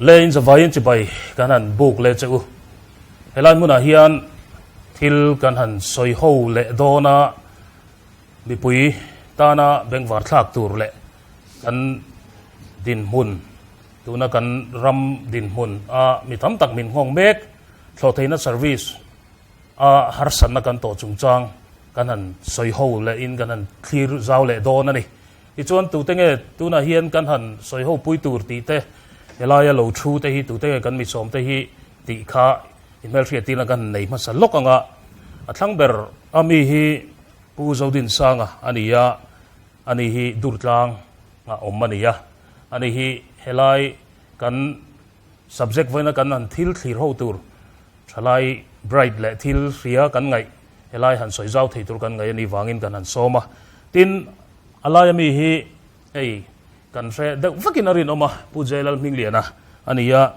Le in zavaiin chibai kan han buk leh che u. Helai hmunah hian thil kan han sawi ho leh dawn a, mipui tana bengvar thlak tur leh kan dinhmun, tuna kan ram dinhmun a mi tam tak min nghawng mek thlawhtheihna service a harsatna kan tawh chungchang kan han sawi ho leh in kan han thlir zau leh dawn a ni. Tichuan tute nge tunah hian kan han sawi ho pui tur tih te, helaia lo thu te hi tute nge kan mi sawm te hi tih kha i hmelhriattirna kan han nei hmasa lawk ang a. A thlang ber a mi hi Pu Zodinsanga a ni a, ani hi Durtlang a awm a ni a. Ani hi helai kan subject vawiina kan han thil thlir ho tur thalai bright leh thil hria kan ngaih helai han sawi zau thei tur kan ngaih a nih vangin kan han sawm a. Tin, a laia mi hi hei kan hre deuh vekin a rinawm a, Pu Jailal Hmingliana a ni a,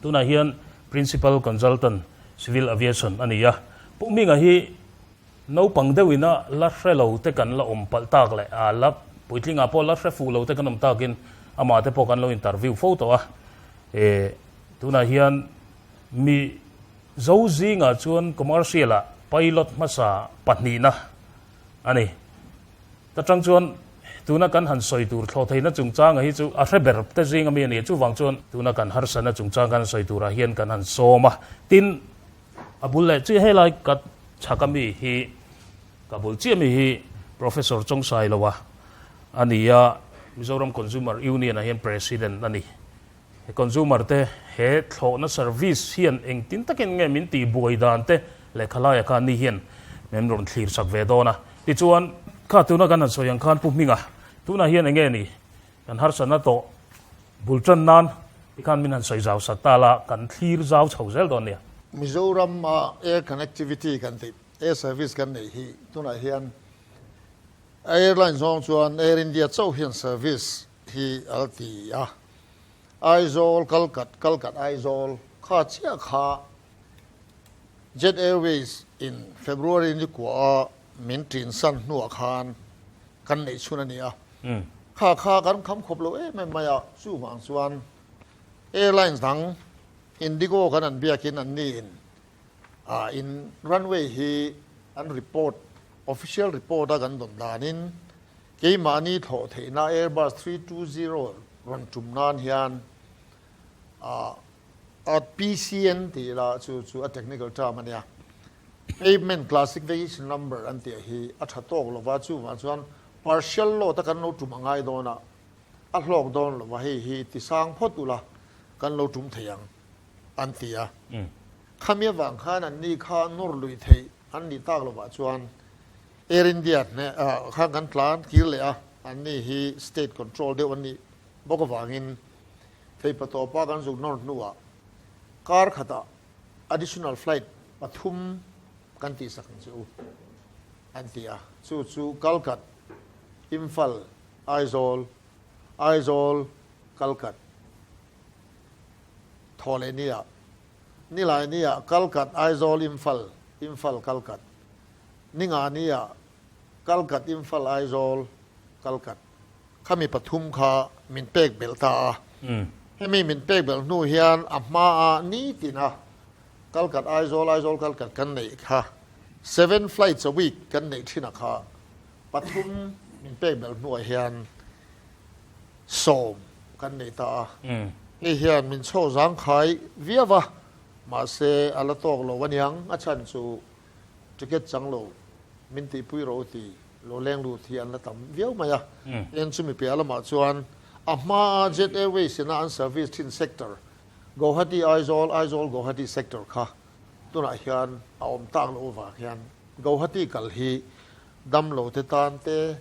tunah hian Principal Consultant Civil Aviation a ni a. Pu Hminga hi Naupang deuhin a la hre lo te kan la awm palh tak leh a la puitlingah pawh la hre fuh lo te kan awm takin amah te pawh kan lo interview fo tawh a. E tunah hian mi zo zingah chuan commercial ah pilot hmasa pahnihna a ni. Ta tang chuan tuna kan han sawi tur thlawhtheihna chungchanga hi chu a hre ber te zinga mi a ni. Chuvang chuan tuna kan harsatna chungchang kan sawi turah hian kan han sawm a. Tin, A bul leh chiah helai ka chhak a mi hi ka bul chiah mi hi Professor Chawngsailoa a ni a, Mizoram Consumer Union ah hian President a ni. He consumer te he thlawhna service hian engtin takin nge min tih buai dan te lehkha laia khan ni hian min rawn thlir sak ve dawn a. Tichuan, kha tuna kan han sawi ang khan Pu Hminga tunah hian enge ni Kan harsatna tawh bul tan nan tikhan min han sawi zau sak ta la, kan thlir zau chho zel dawn nia. Mizoram a air connectivity kan tih, air service kan neih hi tunah hian airline zawng chuan Air India chauh hian service hi a la ti a, Aizawl, Kalkat, Kalkat Aizawl kha chiah kha Jet Airways in February ni kua a min ṭin san hnuah khan kan neih chhun a ni a. Kha kha kan kham khawp lo em em mai a, chuvang chuan airlines dang Indigo kan an biakin an ni in ah in runway hi an report official report a kan dawn danin keimahni thlawh theihna Airbus 320 rawn tum nan hian ah a PCN tih ila chu chu a technical term a nia. Pavement classification number an tih hi a tha tawk lova, chuvang chuan partial load a kan lo tum a ngai dawn a, a hlawk dawn lova hei hi ti sang phawt ula kan lo tum thei ang an ti a. Khami avang khan an ni kha nawr lui theih an nih tak lovah chuan Air India hneh khan kan tlan kir leh a, an ni hi state control deuh an nih bawk avangin Theipa tawpa kan zuk nawr hnuah kar khatah additional flight pathum kan tihsak ang che u an ti a, chu chu Kalkat, Imphal, Aizawl, Aizawl, Kalkat, Thawhleh niah, Nilai niah Kalkat, Aizawl, Imphal, Imphal, Kalkat, Ninga niah Kalkat, Imphal, Aizawl, Kalkat. Khami pathum kha min pek belh ta a. Hemi min pek belh hnu hian a hmaa nitina Kalkat Aizawl Aizawl Kalkat kan neih kha seven flights a week kan neih thin a kha pathum min pek belh hnuah hian 10 kan nei ta a. Hei hian min chho zangkhai viau a, mahse a la tawk lo aniang a chhan chu ticket chang lo min tihpui rawh u ti. Lo leng lut hi an la tam viau mai a, en chu mi piah lamah chuan a hmaa Jet Airways ina an service thin sector, Guwahati Aizawl, Aizawl Guwahati sector kha tunah hian a awm tak loh avang hian Guwahati kal hi damlo te tan te,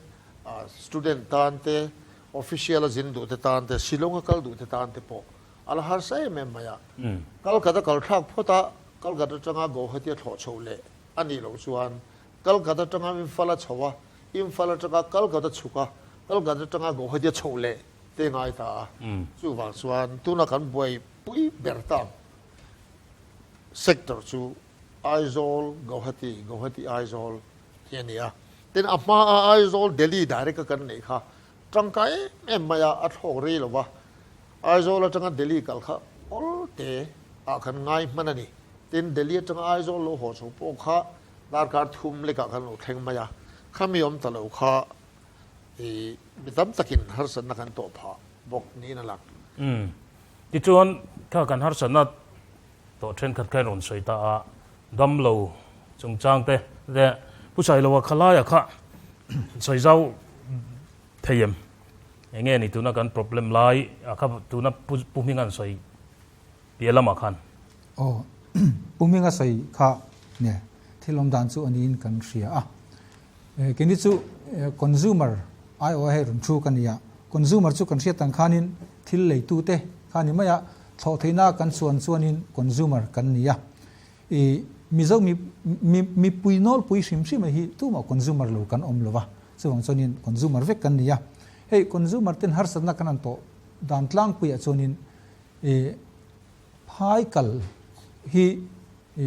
student tan te, official a zin duh te tan te, Shillong a kal duh te tan te pawh a la harsa em em mai a. Kalkata kal thlak phawt a, Kalkata atanga Guwahati a thlawh chhoh leh a nih loh chuan Kalkata atanga Imphal a chho a, Imphal atanga Kalkata chhuk a, Kalkata atanga Guwahati a chhoh leh te ngai ta a. Chuvang chuan tuna kan buaipui ber tak sector chu Aizawl, Guwahati, Guwahati, Aizawl hi a ni a. Tin, a hmaa Aizawl, Delhi direct a kan neih kha tangkai em em mai a, a thlawk rei lo va. Aizawl atanga Delhi kal kha awl te ah kan ngai hman a ni. Tin, Delhi atanga Aizawl lo haw chho pawh kha darkar thum lekah kan lo thleng mai a, khami awm ta lo kha i mi tam takin harsatna kan tawh phah bawk niin a lang. Umm. Tichuan, kha kan harsatna tawh thenkhat kha i rawn sawi ta a, damlo chungchang te leh Pu Sailoa khalaia kha sawi zau thei em? Eng nge ni tuna kan problem lai a kha tuna Pu Hminga'n sawi piah lamah khan? Aw, Pu Hminga sawi kha nge thil awm dan chu a niin kan hria a. Keini chu consumer aiawh a hei rawn thu ka ni a, consumer chu kan hriat ang khanin thil leitute kha ni mai a, thlawh theihna kan chuan chuanin consumer kan ni a. I Mizo mi mi mipui nawlpui hrim hrim hi tumah consumer lo kan awm lo va, chuvang chuanin consumer vek kan ni a. Hei consumer ten harsatna kan han tawh dan tlangpuiah chuanin i phai kal hi i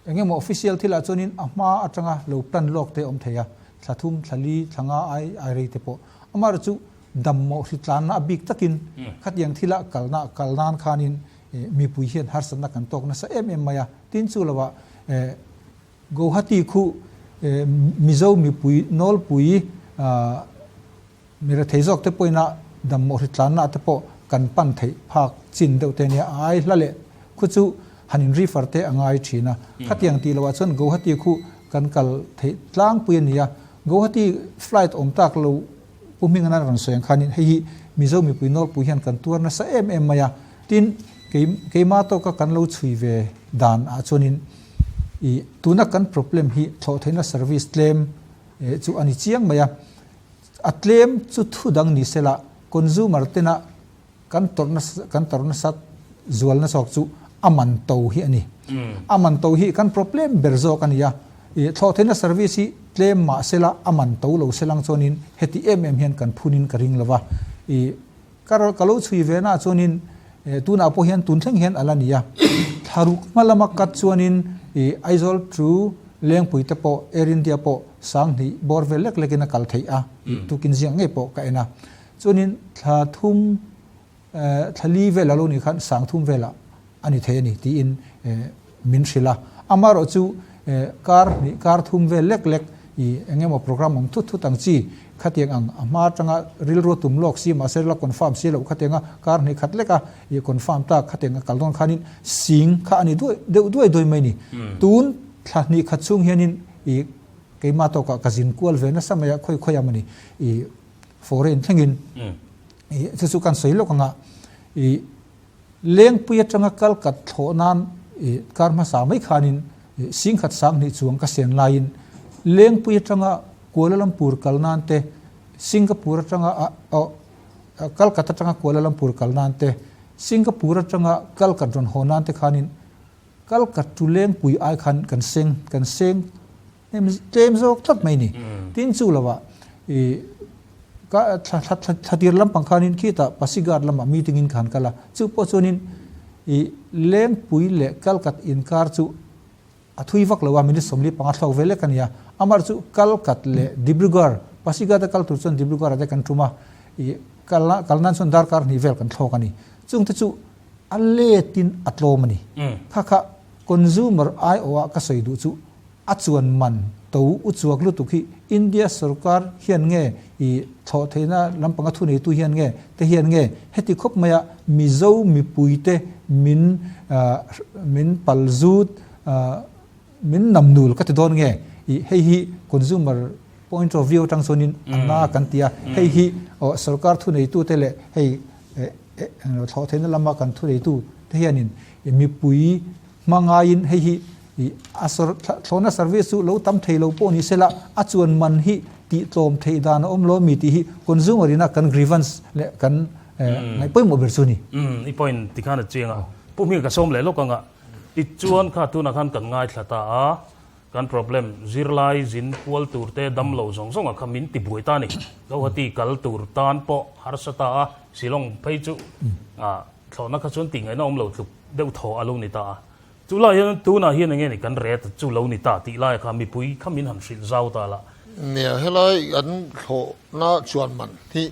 Eng emaw official thilah chuanin a hma atanga lo plan lawk te awm thei a, thla thum, thla li, thla nga ai ai rei te pawh. Amaherawh chu dammawh hritlanna a bik takin khatiang thila kalna kal nan khanin mipui hian harsatna kan tawk nasa em em mai a. Tin chu lovah Guwahati khu Mizo mipui nawlpui Mi rethei zawk te pawhin a dammawh hritlanna te pawh kan pan theih phak chin deuh te ania, a ai hla leh khu chu han in refer te a ngai thin a. Khatiang tih loh ah chuan Guwahati khu kan kal theih tlangpui a ni a, Guwahati flight awm tak lo Pu Hmingana rawn sawi ang khanin hei hi Mizo mipui nawlpui hian kan tuar nasa em em mai a, tin kei keima tawka kan lo chhui ve dan ah chuanin ih tuna kan problem hi thlawh theihna service tlem chu a ni chiang mai a. A tlem chu thu dang ni sela, consumer tena kan tawrh nasa kan tawrh nasat zual na zawk chu a man to hi a ni. A man to hi kan problem ber zawk a ni a. I thlawh theihna service hi tlem mah sela a man to lo selang chuanin heti em em hian kan phunin ka ring lo va. I ka ka lo chhui ve naah chuanin tunah pawh hian tun thleng hian a la ni a. Thlaruk hma lama cut chuanin i Aizawl chu Lengpui te pawh Air India pawh Sanghnih bawr vel lek lekin a kal theih a, tukin ziak ngei pawh ka en a. Chuanin thla thum, thla li vel a lo nih khan sang thum velah a ni thei a ni tiin min hrilh a. Amaherawh chu kar hnih, kar thum vel lek lek i eng emaw program awm thut thut ang chi khatiang ang a hma atanga rilru a tum lawk si mahse la confirm si loh khatianga kar hnih khat lek a i confirm tak khatiang a kal dawn khanin sing kha a ni duai deuh duai duai mai a ni. Tun thla hnih khat chhung hianin i keimah tawkah ka zin kual ve nasa mai a, khawi khawi a mawni i foreign thlengin i chu chu kan sawi lawk anga i lengpui atanga kal kat thlawh nan i kar hmasa mai khanin i singkhat sanghnih chuang ka sen laiin lengpui atanga Kuala Lumpur kal nan te Singapore atanga a aw Kalkat atanga Kuala Lumpur kal nan te Singapore atanga Kalkat rawn haw nan te khanin Kal ka tu lengpui ai khan kan seng kan seng hnem tlem zawk tlat mai ni. Tin chu lovah i ka thla thla thla thlatir lampang khanin khitah Pasighat lamah meeting in khan kal a, chu pawh chuanin i lengpui leh Kalkat inkar chu a thui vak lo a, minute 45 thlawk ve lek a ni a. Amar chu Kalkat leh Dibrugarh, Pasighat a kal tur chuan Dibrugarh ah te kan tum a, i kal kal nan chuan darkar hnih vel kan thlawk a ni. Chungte chu A letin a tlawm a ni. Kha kha consumer aiawh ah ka sawi duh chu a chuan man to u chuak lutuk hi India sorkar hian nge i thlawh theihna lampanga thuneitu hian nge te hian nge heti khawp maia Mizo mipuite min min palzut min namnul ka ti dawn nge i hei hi consumer point of view atang chuanin a na kan ti a hei hi sorkar thuneitute leh hei Thlawh theihna lama kan thuneitu te hianin mipui hma ngaiin hei hi a thlawhna service chu lo tam thei lo pawh ni sela a chuan man hi tih tlawm theih dan a awm lo mi tih hi consumer ina kan grievance leh kan ngaih pawimawh ber chu a ni. I point tikhan a chiang a, Pu Hming ka sawm leh lawk anga tichuan kha tunah khan kan ngaithla ta a, Kan problem, zirlai zin kual tur te dam lo zawng zawng ah kha min ti buai ta a ni. Guwahati kal tur tan pawh harsa ta a, Shillong phei chu thlawhna kha chuan tih ngaihna awm lo tluk deuh thaw a lo ni ta a. Chu lai hian tunah hian enge ni kan ret chu lo ni ta tih lai kha mipui kha min han hrilh zau ta la. Nia, helai an thlawhna chuan man hi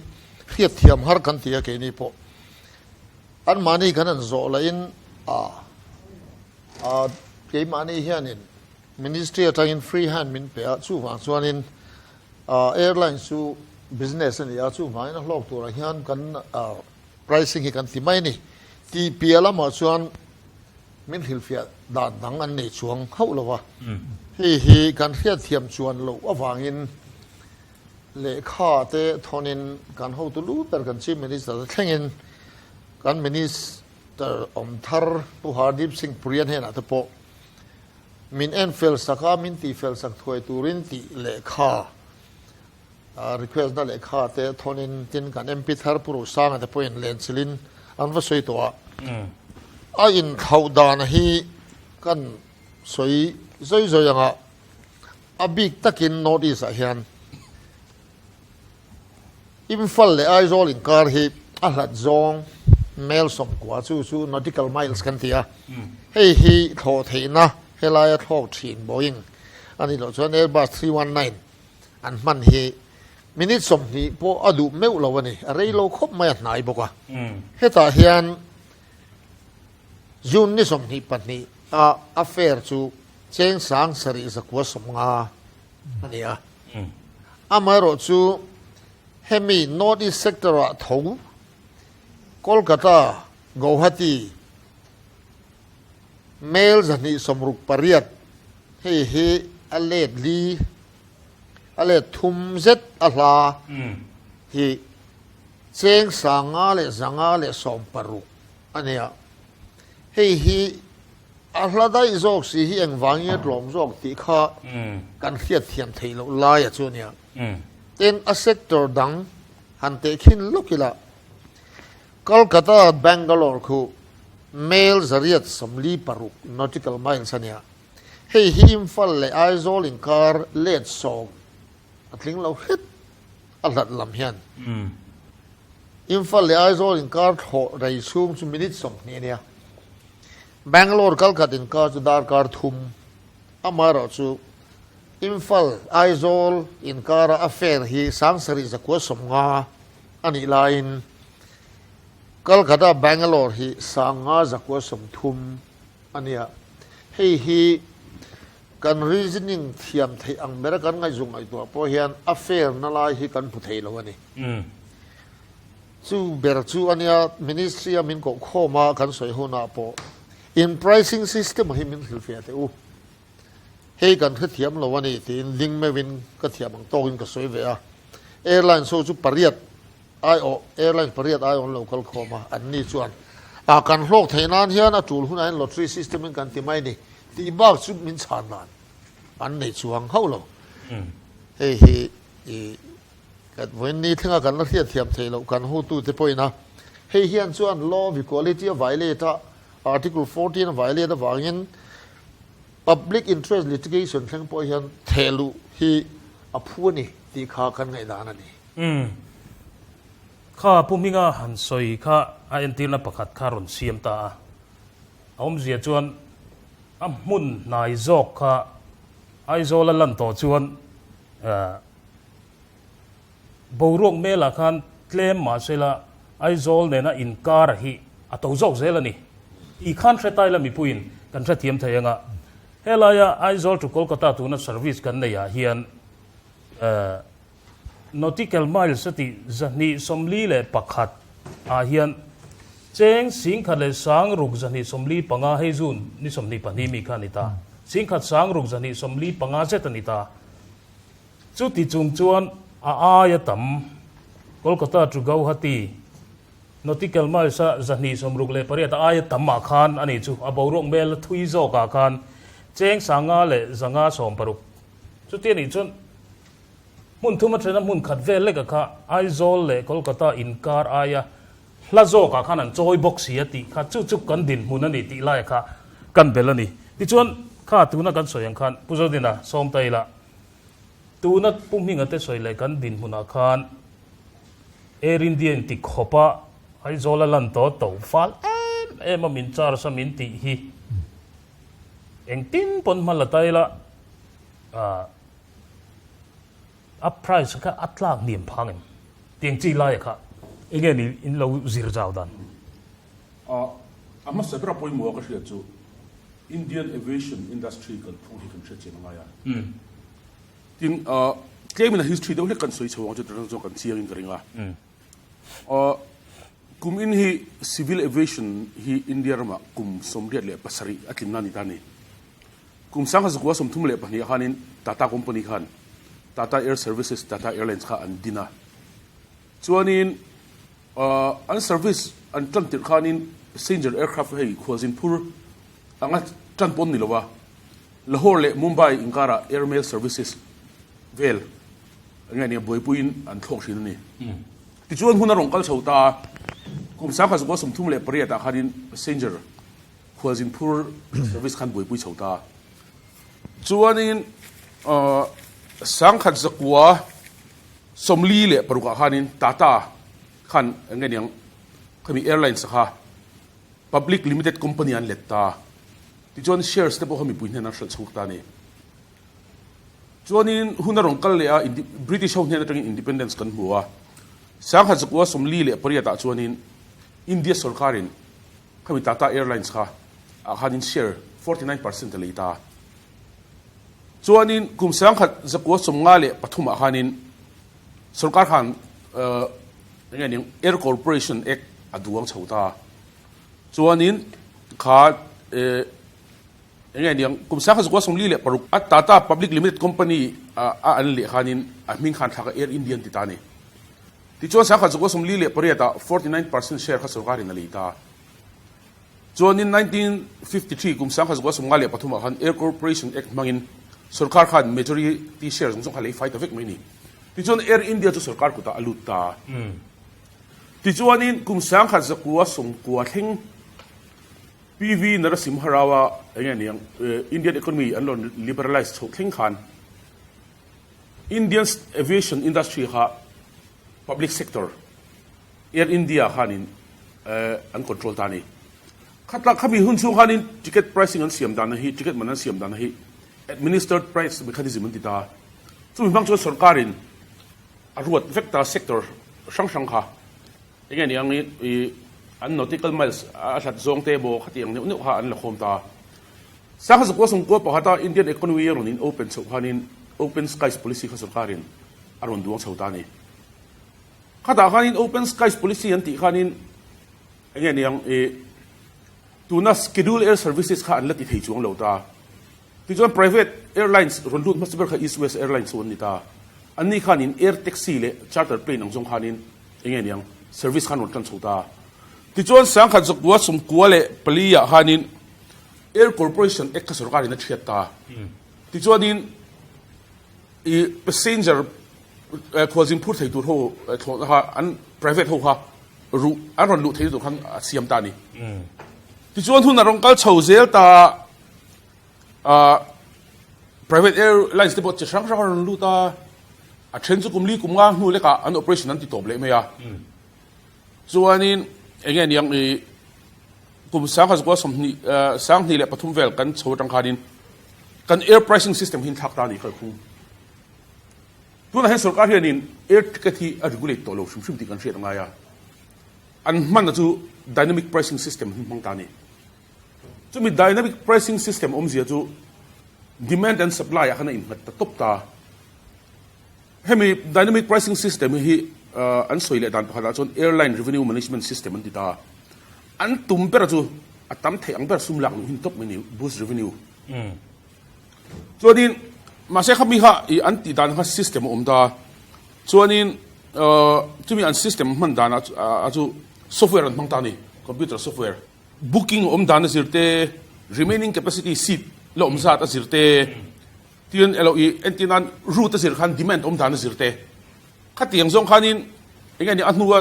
hriatthiam har kan ti a keini pawh. Anmahni kan han zawh lahin a keimahni hianin Ministry atangin free hand min pe a, chuvang chuanin airlines chu business a ni a, chuvangin a hlawk turah hian kan pricing hi kan ti mai a ni. Tih piah lamah chuan min hrilhfiah dan dang an nei chuang hauh lo a, hei hi kan hriatthiam chuan loh avangin lehkha te thawnin kan hotu lu ber kan Chief Minister te thlengin kan Minister awm thar Pu Hardeep Singh Puri-a hnenah te pawh min en fel sak a, min tih fel sak thuai turin tih lehkha request na lehkha te thawnin tin kan MP thar Pu Rosanga te pawhin lenchilhin an va sawi tawh a. A inthlauh dan hi kan sawi zawi zawi ang a, a bik takin North East ah hian Imphal leh Aizawl inkar hi a hlat zawng mel 90 chu chu nautical miles kan ti a, hei hi thlawh theihna helaia thlawk thin Boeing a nih loh chuan Airbus 319 an hman hi minute 20 pawh a duh meuh lo a ni, a rei lo khawp mai a hnai bawk a. Hetah hian June ni 22 a a fare chu cheng 7190 a ni a. Amaherawh chu hemi North East sector ah tho Kolkata, Gauhati, mel 268 hei hi a let li a let thum zet a hla hi cheng 5160 a ni a. Hei hi a hla daih zawk si hi engvangin a tlawm zawk tih kha kan hriat thiam theih loh lai a chu a nia. Tin, a sector dang han tehkhin lawk ila, Kolkata, Bangalore khu mel 846 nautical miles a nia. Hei hi Imphal leh Aizawl inkar let 10 a tling lo hret a hlat lam hian. Imphal leh Aizawl inkar thlawh rei chhung chu minute 20 a nia. Bangalore kalkhat inkar chu darkar thum, amaherawh chu Imphal, Aizawl inkara a fare hi 7950 a nih laiin Kolkata, Bangalore hi 5130 a nia. Hei hi kan reasoning thiam theih ang bera kan ngaihzung ngaihtuah pawh hian a fare na lai hi kan hmu thei lo a ni. Chu ber chu a nia Ministry a min koh khawm a kan sawi hunah pawh in pricing system hi min hrilhfiah teh u. Hei kan hrethiam lo a ni tiin ding meuhin ka thiam ang tawkin ka sawi ve a. Airlines ho chu pariat aiawh airlines pariat aiawh an lo kal khawm a, an ni chuan a kan hlawk theih nan hian a tul hunah hian lottery system in kan ti mai ni tih bak chu min chhan dan an nei chuang hauh lo. Hei hi i Kan vawiin ni thlenga kan la hriatthiam theih loh kan hotute pawhin a, hei hian chuan Law of Equality a violate a, Article 14 a violate avangin Public Interest Litigation thleng pawh hian thehluh hi a phu a ni tih kha kan ngaihdan a ni. Umm. Kha Pu Hminga han sawi kha a entirna pakhat kha rawn siam ta a. A awmzia chuan a hmun hnai zawk kha Aizawl a lan tawh chuan Boruak melah khan tlem mahsela Aizawl nena inkar hi a to zawk zel a ni. Tih khan hre tai la mipuiin kan hrethiam thei anga helaia Aizawl to Kolkata tuna service kan neihah hian nautical miles a tih 241 ah hian cheng 16,675 hei June ni 22 mi kha a ni ta. 16,675 zet a ni ta. Chuti chung chuan a aia tam Kolkata to Gauhati nautical miles a 268 a aia tam ah khan a ni chu a boruak mel thui zawk ah khan cheng 5560 chuti a nih chuan hmun thum a thena hmun khat vel lek ah kha Aizawl leh Kolkata inkar aia hla zawk ah khan an chawi bawk si a tih kha chu chu kan dinhmun a ni tih lai kha kan bel a ni. Tichuan kha tuna kan sawi ang khan Pu Zodina Sawmtaila Tuna Pu Hminga te sawi leh kan dinhmunah khan Air India in ti khawp a, Aizawl a lan tawh to fal em em a min charge a min tih hi engtin pawn hma la ta ila a price kha a tlak hniam phang em? Tiang chi laia kha enge ni in lo zir zau dan? A hmasa bera pawimawha ka hriat chu Indian aviation industry kalphung hi kan hriat chian a ngai a. Tin, tlemin a history deuh hlek kan sawi chho ang chu tah chuan kan chiangin ka ring a. Kum in hi civil aviation hi India ramah kum 87 a tlinna a ni ta a ni. Kum 1932 ah khanin Tata company khan Tata Air Services, Tata Airlines kha an din a. Chuanin an service an tan tirh khanin passenger aircraft hei khualzin phur anga tan pawn ni lo a, Lahore leh Mumbai inkarah airmail services vel enge nia buaipuiin an thlawk thin a ni. Tichuan hun a rawn kal chho ta a, kum 1938 ah khanin passenger khualzin phur service khan buaipui chho ta. Chuanin 1946 ah khanin Tata khan enge niang khami airlines kha public limited company an let ta. Tichuan shares te pawh kha mipui hnen an hralh chhuak ta a ni. Chuanin hun a rawn kal leh a, British ho hnen atangin independence kan hmu a. 1948 ah chuanin India sorkarin Khami Tata Airlines kha ah khanin share 49% a lei ta. Chuanin kum 1953 ah khanin sorkar khan enge ning Air Corporation Act a duang chho ta. Chuanin kha enge niang kum 1946 a Tata Public Limited Company a an leh khanin a hming khan thlak a Air India an ti ta a ni. Tichuan 1948 ah 49% share kha sorkarin a lei ta. Chuanin 1953 kum 1953 ah khan Air Corporation Act hmangin sorkar khan majority share zawng zawng kha lei fai ta vek mai a ni. Tichuan Air India chu sorkar kutah a lut ta. Tichuanin kum 1990 thleng PV Narasimha Rao a enge niang Indian economy an rawn liberalize chhoh thleng khan Indian aviation industry kha public sector Air India khanin an control ta a ni. Khatla khami hun chhung khanin ticket pricing an siam dan hi, ticket man an siam dan hi administered price mechanism an ti ta. Chumi hmang chuan sorkarin a ruat vek ta sector hrang hrang kha enge ni ang i an nautical miles a hlat zawng te emaw khatiang neuh neuh kha an la khawm ta. 1991 a Indian economy a rawn in open chhoh khanin Open Skies Policy kha sorkarin a rawn duang chho ta a ni. Khatah khanin Open Skies Policy an tih khanin enge ni ang i tuna Schedule Air Services kha an la ti thei chuang lo ta. Tichuan private airlines rawn lut hmasa ber kha East West Airlines chu an ni ta. Anni khanin air taxi leh charter plane ang zawng khanin enge niang service khan rawn tan chho ta. Tichuan 1994 ah khanin Air Corporation Act kha sorkarin a thiat ta. Tichuanin i passenger khualzin phur thei tur ho thlawhna kha an private ho kha ruh an rawn luh theihna tur khan a siam ta a ni. Tichuan hun a rawn kal chho zel ta a, private airlines te pawh chi hrang hrang a rawn lut a, a then chu kum li kum nga hnu lekah an operation an ti tawp leh mai a. Chuanin enge niang i kum 2020 2023 vel kan chho atang khanin kan air pricing system hi thlak ta ni kha khung. Tunah hian sorkar hianin air ticket hi a regulate tawh lo hrim hrim tih kan hriat angai a. An hmanna chu dynamic pricing system hi hmang ta ni. Chumi dynamic pricing system awmzia chu demand and supply ah khan a innghat ta tawp ta. Hemi dynamic pricing system hi an sawi leh dan pakhatah chuan airline revenue management system an ti ta. An tum ber chu a tam theih ang ber sum lak luh hin tawp mai ni, boost revenue. Chuanin mahse khami kha i an tih dan kha system a awm ta. Chuanin chumi an system hman dan a chu software an hmang ta a ni, computer software. Booking awm dan a zir te, remaining capacity seat la awm zat a zir te, tin elo i entir nan route a zir khan demand awm dan a zir te, khatiang zawng khanin enge ni a hnua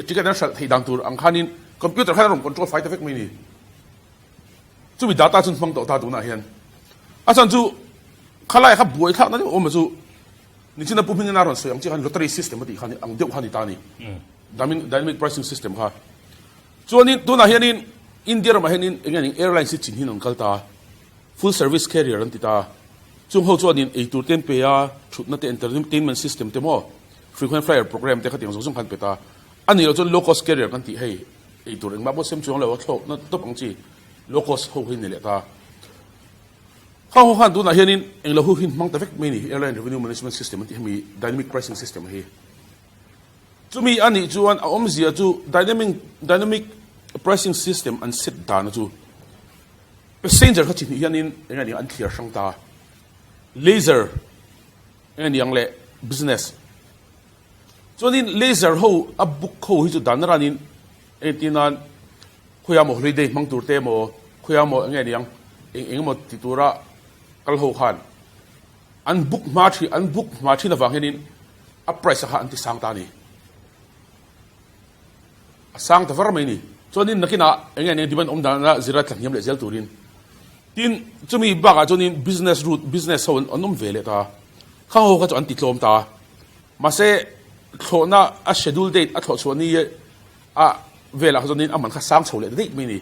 ticket an hralh theih dan tur ang khanin computer khan a rawn control fai ta vek mai ni. Chumi data chu an hmang tawh ta tunah hian. A chhan chu khalai kha buai thlakna deuh awm a chu nichina Pu Hmingena rawn sawi ang chiah khan lottery system a tih khan ang deuh kha a ni ta a ni. Dynamic pricing system kha. Chuanin tunah hianin India ramah hianin eng nge ning airlines hi chin hin an kal ta, full service carrier an ti ta. Chung ho chuanin eitur te an pe a, thutna te entertainment system te maw, frequent flyer program te khatiang zawng zawng kha an pe ta. A nih loh chuan low cost carrier kan tih hei. Ei tur engmah pawh sem chuang lo a thlawkna tawp ang chi low cost ho hi ni leh ta. Khang ho khan tunah hianin englo hu hi hmang ta vek mai ni airline revenue management system an tih hemi dynamic pricing system hi. Chumi a nih chuan a awmzia chu dynamic dynamic pricing system an set dana chu passenger kha chi hnih hianin eng nge ni an thliar hrang ta. Leisure eng nge ni ang leh business. Chuanin leisure ho a book ho hi chu dan ranin engtin nan khawiah maw holiday hmang tur te emaw khawiah maw eng nge niang eng eng emaw ti tura kal ho khan an book hma thin an book hma thin avang hianin a price a kha an ti sang ta a ni. A sang ta var mai ni. Chuanin nakinah eng nge nia demand awm dana zira tla hniam leh zel turin. Tin, chumi bakah chuanin business route, business ho an awm ve leh ta. Khang ho kha chu an ti tlawm ta. Mahse, thlawhna a schedule date a thlawh chhuah ni a velah kha chuanin a man kha sang chho leh ta daih mai ni.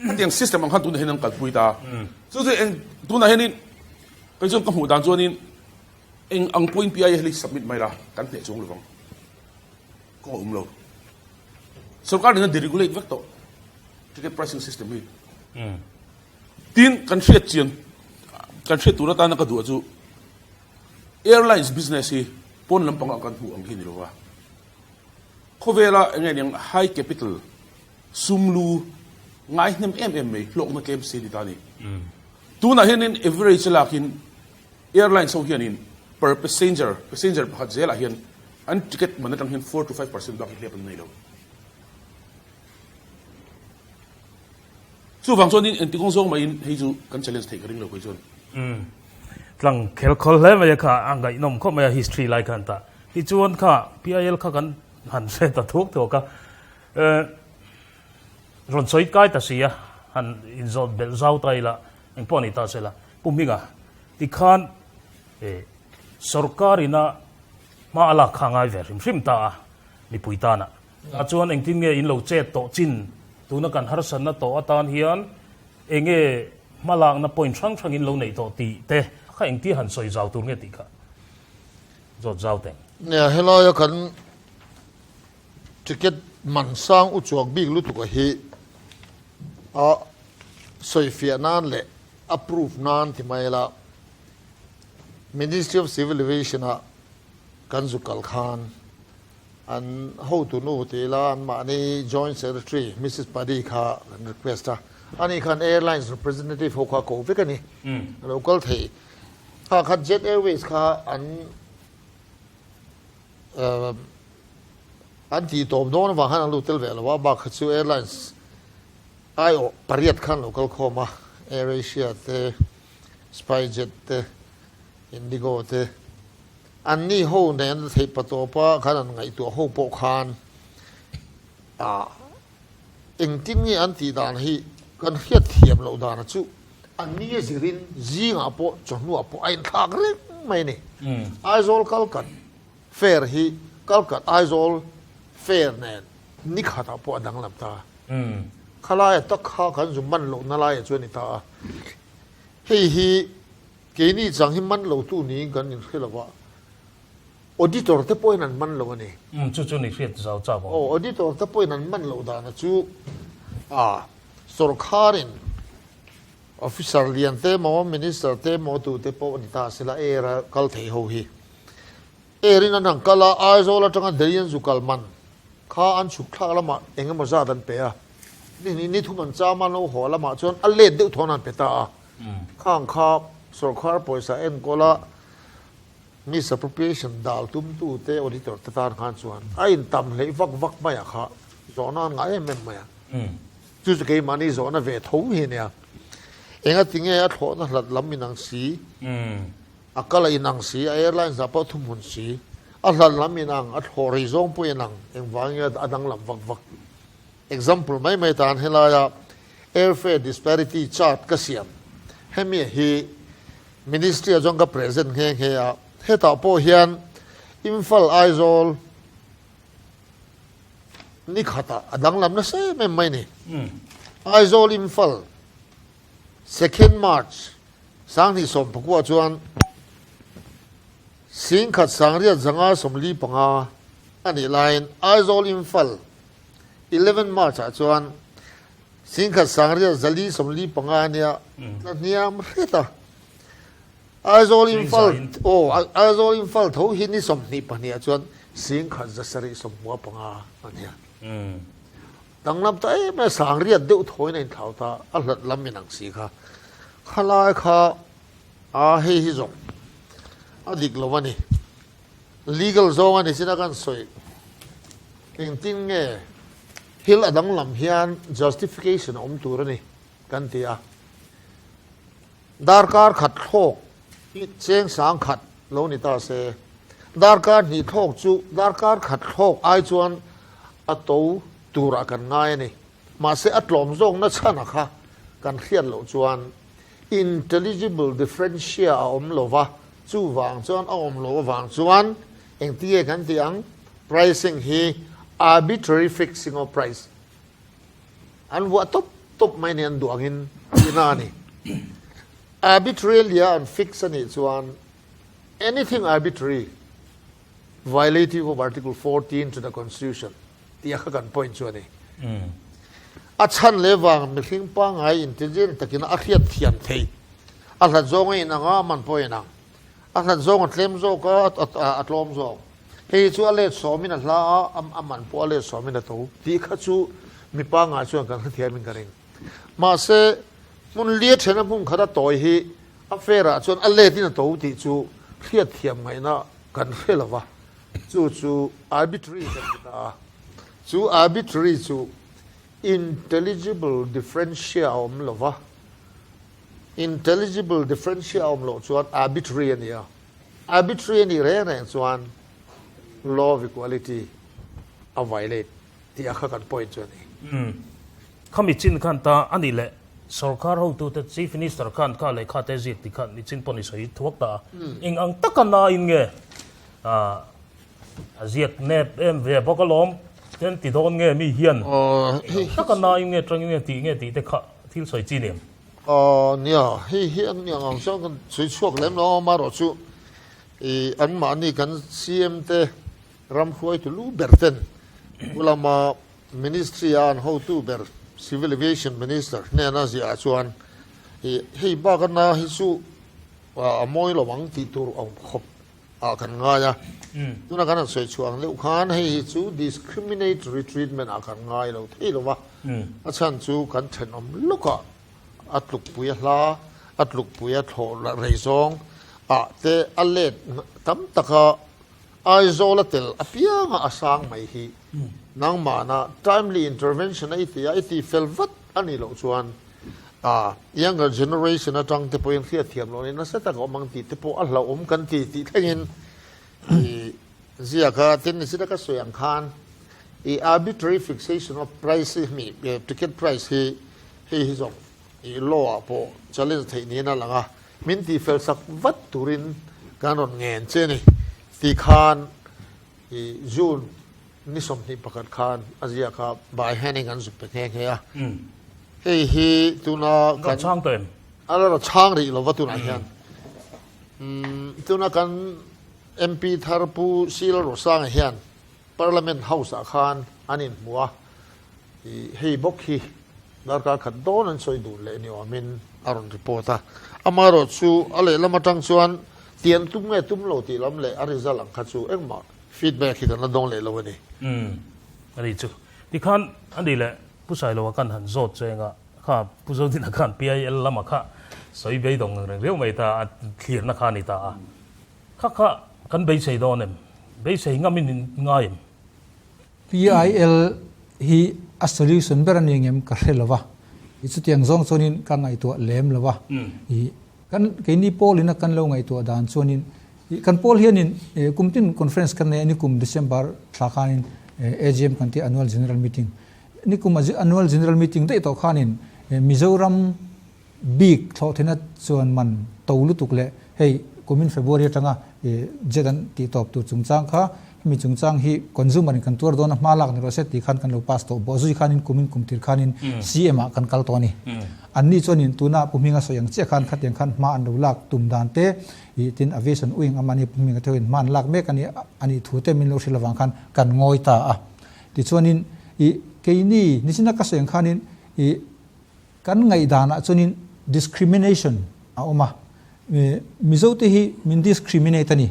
Hetiang system ang khan tunah hian an kalpui ta. Chu chu eng tunah hianin kei chuan ka hmuh dan chuanin eng ang pawhin PIA hi submit mai la kan hneh chuang lovang. Kawng a awm lo. Sorkar in a deregulate vek tawh ticket pricing system hi. Tin, kan hriat chian kan hriat tur atana ka duh chu airlines business hi pawn lampanga kan hmuh ang hi ni lova. Khawvela eng nge niang high capital sum lu ngai hnem em em mai hlawkna tlem si a ni ta a ni. Tunah hianin average lakin Airlines ho hianin per passenger, passenger pakhat zelah hian an ticket man atang hian 4 to 5% bak hi hlep an nei lo. Chuvang chuanin engti kawng zawng mahin hei chu kan challenge theih ka ring lo kei chuan. Umm. Tlang khel khawl hle mai a kha, a ngaihnawm khawp mai a history lai khan tah. Tichuan kha PIL kha kan han hre ta thuak thuak a. Eh rawn sawi kai ta si a, han inzawt belh zau ta ila engpawh a ni ta sela. Pu Hminga, tikhan sorkar ina hma a lak kha a ngai ve hrim hrim ta a, mipui tana. Tah chuan engtin nge in lo chet tawh chin, tuna kan harsatna tawh atan hian enge hma lakna point hrang hrang in lo neih tawh tih te kha engtia han sawi zau tur nge tih kha zawt zau teng. Nia, helaia kan ticket man sang u chuak bik lutuk a hi a sawifiah nan leh approve nan ti mai ila Ministry of Civil Aviation ah kan zu kal khan an hotu nu ti ila an mahni Joint Secretary Mrs Padi kha kan request a, ani khan airlines representative ho kha a ko vek a ni, a lo kal thei. Kha khat Jet Airways kha an an tih tawp dawn avang khan an lut tel ve lo a, bak kha chu airlines Aiawh pariat khan lo kal khawm a, Air Asia te, Spicejet te, Indigo te, anni ho nen theih patawpa khan an ngaihtuah ho pawh khan ah engtin nge an tih dan hi kan hriat thiam loh dana chu anni a zirin zingah pawh chawhnuah pawh a inthlak reng mai a ni. Aizawl kalkat fare hi kalkat Aizawl fare nen ni khatah pawh a danglam ta. Khalaia tak kha kan zu man lohna laiah chuan a ni ta a. Hei hi keini chang hi man lotu niin kan inhre lo va, auditor te pawhin an man lo a ni. Chu chu ni hriat zau chak awm. Aw, auditor te pawhin an man loh dana chu a sawrkharin officer lian te emaw, minister te emaw tute pawh a ni ta sela air a kal thei ho hi. Air in an han kal a, Aizawl atanga Delhi an zu kal man kha an chhuk thlak lamah eng emaw zat an pe a, ni hnih ni thum an cham a, an lo haw lamah chuan a let deuh thawn an pe ta a. Khang kha sawrkar pawisa enkawl a misappropriation dal tumtu te auditor te tan khan chuan a intam hleih vak vak mai a kha zawhna an ngah em em mai a. Chu chu keimahni zawhna ve tho hi a nia. Engatinge a thlawhna hlat lam inang si? A kal a inang si, a airlines ah pawh thuhmun si, a hlan lam inang, a thlawh rei zawng pawh inang, engvangin a danglam vak vak. Example mai mai tan helaia airfare disparity chart ka siam hemi hi Ministry ah chuan ka present nghe nghe a, hetah pawh hian Imphal Aizawl ni khatah a danglam nasa em em mai ni. Aizawl Imphal Second March Sanghnih sawmpakua chuan 10,935 a nih laiin Aizawl Imphal. 11 March ah chuan Singkhat Sangriat 445 nia tla hniam hret a. Aizawl Imphal aw Aizawl Imphal tho hi ni 22 ah chuan Singkhat 775 a nia. Danglam ta em em Sangriat deuh thawiin a inthlau ta a hlat lam in ang si kha. Khalai kha a hei hi zawng a dik lo a ni. Legal zawng a ni chin a kan sawi engtin nge thil a danglam hian justification a awm tur a ni kan ti a. Darkar khat thlawk hi cheng sang khat lo ni ta se, darkar hnih thlawk chu darkar khat thlawk ai chuan a to turah kan ngai a ni. Mahse a tlawm zawkna chhana kha kan hriat loh chuan intelligible differentia a awm lo va, chuvang chuan a awm loh avang chuan engtinge kan tih ang? Pricing hi arbitrary fixing of price an vuah tawp tawp mai ni an duh angin tihna a ni. Arbitrarily a an fix a nih chuan anything arbitrary violative of article 14 to the constitution tih a kha kan point chu a ni. A chhan leh vang mihring pangngai intelligent takin a hriat thiam theih. A hlat zawng a inang a, a man pawh a inang. A hlat zawng a tlem zawk a, a tlawm zawk. Hei chu a let sawmin a hla a, a man pawh a let sawmin a to tih kha chu mi pangngai chuan kan hrethiamin ka ring. Mahse, hmun lia thena hmun khat a tawi hi a fair ah chuan a letin a to tih chu hriat thiam ngaihna kan hre lo va, chu chu arbitrary kan ti ta a. Chu arbitrary chu intelligible differentia a awm lo va, intelligible differentia a awm loh chuan arbitrary a ni a, arbitrary a nih reng reng chuan law of equality a violate tih a kha kan point chu a ni. Khami chin khan ta a nih leh sorkar hotute Chief Minister khan kha lehkha te ziak tih khan nichin pawh ni sawi thuak ta a. Eng ang taka nain nge a ziak nep em ve bawk alawm ten ti dawn nge mi hian eng ang taka nain nge tangin nge tih nge tih te kha thil sawi chi nem. Nia, hei hi an eng ang chuan kan sawi chhuak lem lo a, amaherawh chu anmahni kan CM te ram hruaitu lu ber ten pu lama Ministry a an hotu ber Civil Aviation Minister hnena ziah ah chuan i hei bak a na hi chu a mawi lo ang tih tur awm khawp ah kan ngai a. Tuna kan han sawi chhuah ang deuh khan hei hi chu discriminatory treatment ah kan ngai lo thei lo va, a chhan chu kan thenawm lawkah a tlukpui a hla, a tlukpui a thlawh rei zawng ah te a let tam taka Aizawl a tel apianga a sang mai hi nangmahna timely intervention a i ti a, i ti fel vat a nih loh chuan a younger generation atang te pawhin hriatthiam loh nih nasa tak a awm ang tih te pawh a hlauhawm kan ti tih thlengin i ziak a. Tin, nichina ka sawi ang khan i arbitrary fixation of price hi mi ticket price hi hei hi zawng i law ah pawh challenge theih niin a lang a. Min tihfel sak vat turin kan rawn ngen che ni tih khan i June ni 21 khan a ziak a, by handing an zuk pe nghe nghe a. Hei hi tuna kan. Rawn chhang tawh em? A la rawn chhang rih lo va tunah hian. Tuna kan MP thar Pu Sila Rosanga hian Parliament House ah khan an inhmu a, i hei bawk hi darkar khat dawn an sawi dun leh ni awmin a rawn report a. Amaherawh chu a lehlam atang chuan tian tum nge tum lo tih lam leh a result ang kha chu engmah feedback hi kan la dawng leh lo a ni. Umm a ni chu. Tikhan a ni leh Pu Sailoa khan han zawt cheng a, kha Pu Zodina khan PIL lama kha sawi beidawng reng riau mai ta a, thlirna kha a ni ta a. Kha kha kan beisei dawn em? Beisei ngamin in ngai em? PIL hi a solution ber a ni ngem ka hre lo va, i chutiang zawng chuanin ka ngaihtuah lem lo va. I kan keini pawl ina kan lo ngaihtuah dan chuanin i kan pawl hianin kum tin conference kan nei a, nikum December thla khanin AGM kan tih Annual General Meeting. Nikum Annual General Meeting daih tawh khanin Mizoram Bik thlawhthina chuan man to lutuk leh hei kumin February atanga jet an tih tawp tur chungchang kha hemi chungchang hi consumer in kan tuar dawn a hma lak ni rawh se tih khan kan lo pass tawh bawh zui khanin kumin kum tir khanin CM ah kan kal tawh a ni. Anni chuanin tuna Pu Hminga sawi ang chiah khan khatiang khan hma an lo lak tum dan te ih tin aviation wing a mahni Pu Hminga te hoin hma an lak mek a ni a nih thu te min lo hrilh avang khan kan ngawi ta a. Tichuanin ih. keini nichina ka sawi ang khanin ih kan ngaihdanah chuanin discrimination a awm a, Mizo te hi min discriminate a ni,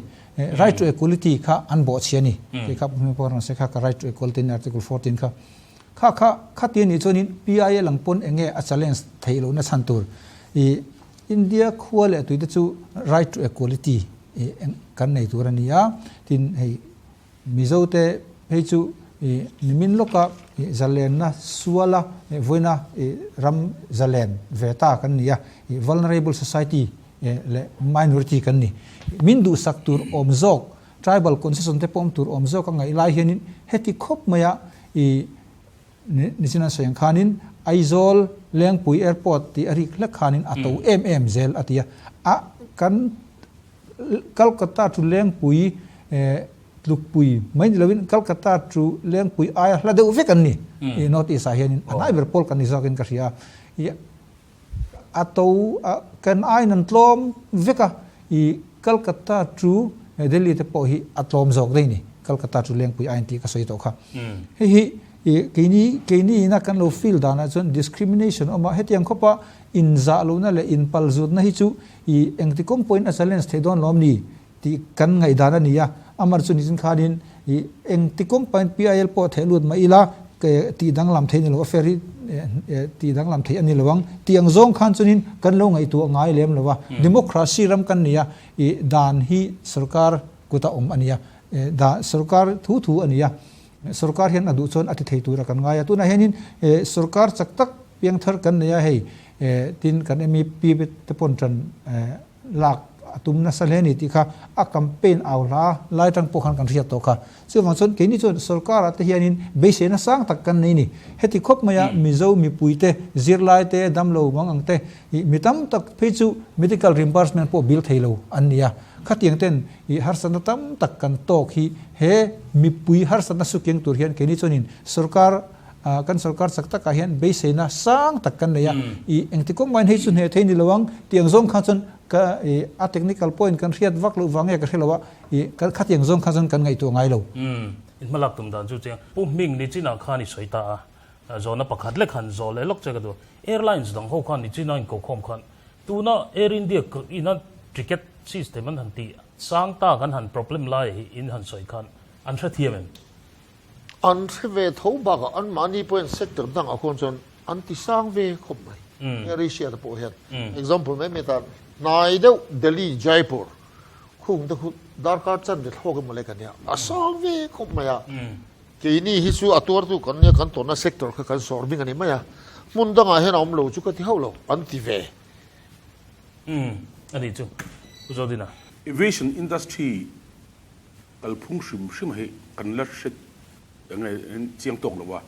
right to equality kha an bawhchhi a ni, tih kha Pu Hmingpawh rawn sawi kha ka right to equality in article 14 kha. Kha kha khati a nih chuanin PIL ang pawn eng nge a challenge theih lohna chhan tur ih India khua leh tuite chu right to equality ih kan nei tur a ni a, tin hei Mizo te phei chu ih nimin lawka ih zalenna suala ih vawiina ih ram zalen ve ta kan ni a, ih vulnerable society ih leh minority kan ni. Min duhsak tur awm zawk tribal concession te pawh awm tur awm zawk a ngaih lai hianin heti khawp maia ih nichin an sawi ang khanin Aizawl Lengpui Airport tih a rik hlek khanin a to em em zel a ti a, a kan Calcutta chu Lengpui tlukpui mai ni loin Calcutta chu Lengpui aia hla deuh vek an ni i North East ah hianin a hnai ber pawl kan ni zawkin ka hria a, ih A to a kan aiin an tlawm vek a, i Calcutta chu Delhi te pawh hi a tlawm zawk daih ni, Calcutta chu Lengpui aiin tih ka sawi tawh kha. Hei hi i keini keini ina kan lo feel danah chuan discrimination a awm a, hetiang khawpa inzah lohna leh inpalzutna hi chu i engti kawng pawhin a challenge theih dawn lawm ni tih kan ngaihdan a ni a, amar chu nichin khanin ih engti kawng pahin PIL pawh theih lut mah ila tih danglam theih a ni lo, a fair hi tih danglam theih a ni lo ang tih ang zawng khan chuanin kan lo ngaihtuah ngai lem lo a, democracy ram kan ni a, ih dan hi sorkar kuta awm a ni a, dan sorkar thu thu a ni a, sorkar hian a duh chuan a ti thei tura kan ngai a, tunah hianin sorkar chak tak piangthar kan nei a hei tin kan MEP te pawn tan lak a tum nasa hle a ni tih kha a campaign au hla lai atang pawh khan kan hriat tawh kha. Chuvang chuan keini chuan sorkar ah te hianin beiseina sang tak kan nei ni. Heti khawp maia Mizo mipui te, zirlai te, damlo mang ang te ih mi tam tak phei chu medical reimbursement pawh bill thei lo an ni a. Khatiang ten ih harsatna tam tak kan tawk hi he mipui harsatna sukeng tur hian keini chuanin sorkar Kan sorkar chak takah hian beiseina sang tak kan nei a, i engti kawng mahin hei chu hneh thei ni lo ang tih ang zawng kha chuan ka i a technical point kan hriat vak loh vang nge ka hre lo a, i khatiang zawng kha chuan kan ngaihtuah ngai lo. Umm, in hmalak tum dan chu chiang. Pu Hming ni chinah khan i sawi ta a, zawhna pakhat lek han zawh leh lawk che ka duh. Airlines dang ho khan ni china in kokhawm khan tuna Air India ina ticket system an han tih sang tak an han problem lai hi in han sawi khan an hrethiam em? An hre ve tho bakah anmahni pawhin sector dangah khuan chuan an ti sang ve khawp mai. Air Asia te pawh hian example mai mai tan hnai deuh Delhi Jaipur khung te khu darkar chan ri thlawk emaw le ka nia a sang ve khawp mai a. Keini hi chu a tuartu kan nia kan tawrhna sector kha kan sawr bing a ni mai a, hmun dangah hian a awm lo chu ka ti hauh lo an ti ve. Umm a nih chu Pu Zodina. Aviation industry Kalphung hrim hrim hi kan la hre eng nge chiang tawk lo a,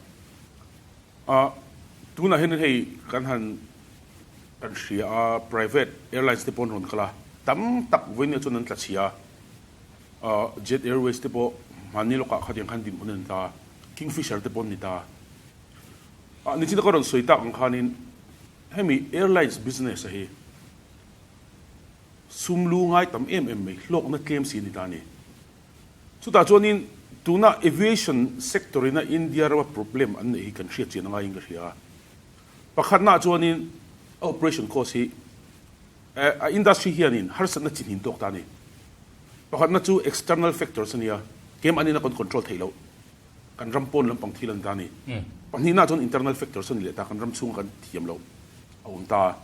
ah tunah hian hei kan han kan hria a private airlines te pawh an rawn kal a, tam tak vawiin chuan an tla chhia a, ah Jet Airways te pawh hmanni lawkah khatiang khan dinhmun an ni ta a, Kingfisher te pawh an ni ta a, ah nichina ka rawn sawi tak ang khanin hemi airlines business a hi Sum lu ngai tam em em mai, hlawkna tlem si a ni ta a ni. Chutah chuanin tuna aviation sector ina India rama problem an neih hi kan hriat chian a ngaiin ka hria a. Pakhatnaah chuanin a operation cost hi a industry hianin harsatna chi hnin tawk ta a ni. Pakhatna chu external factors a nia, keimahni ina kan control theih loh, kan ram pawn lampang thil a ni ta a ni. Pahnihnaah chuan internal factors a ni leh ta, kan ram chhunga kan thiam loh a awm ta a.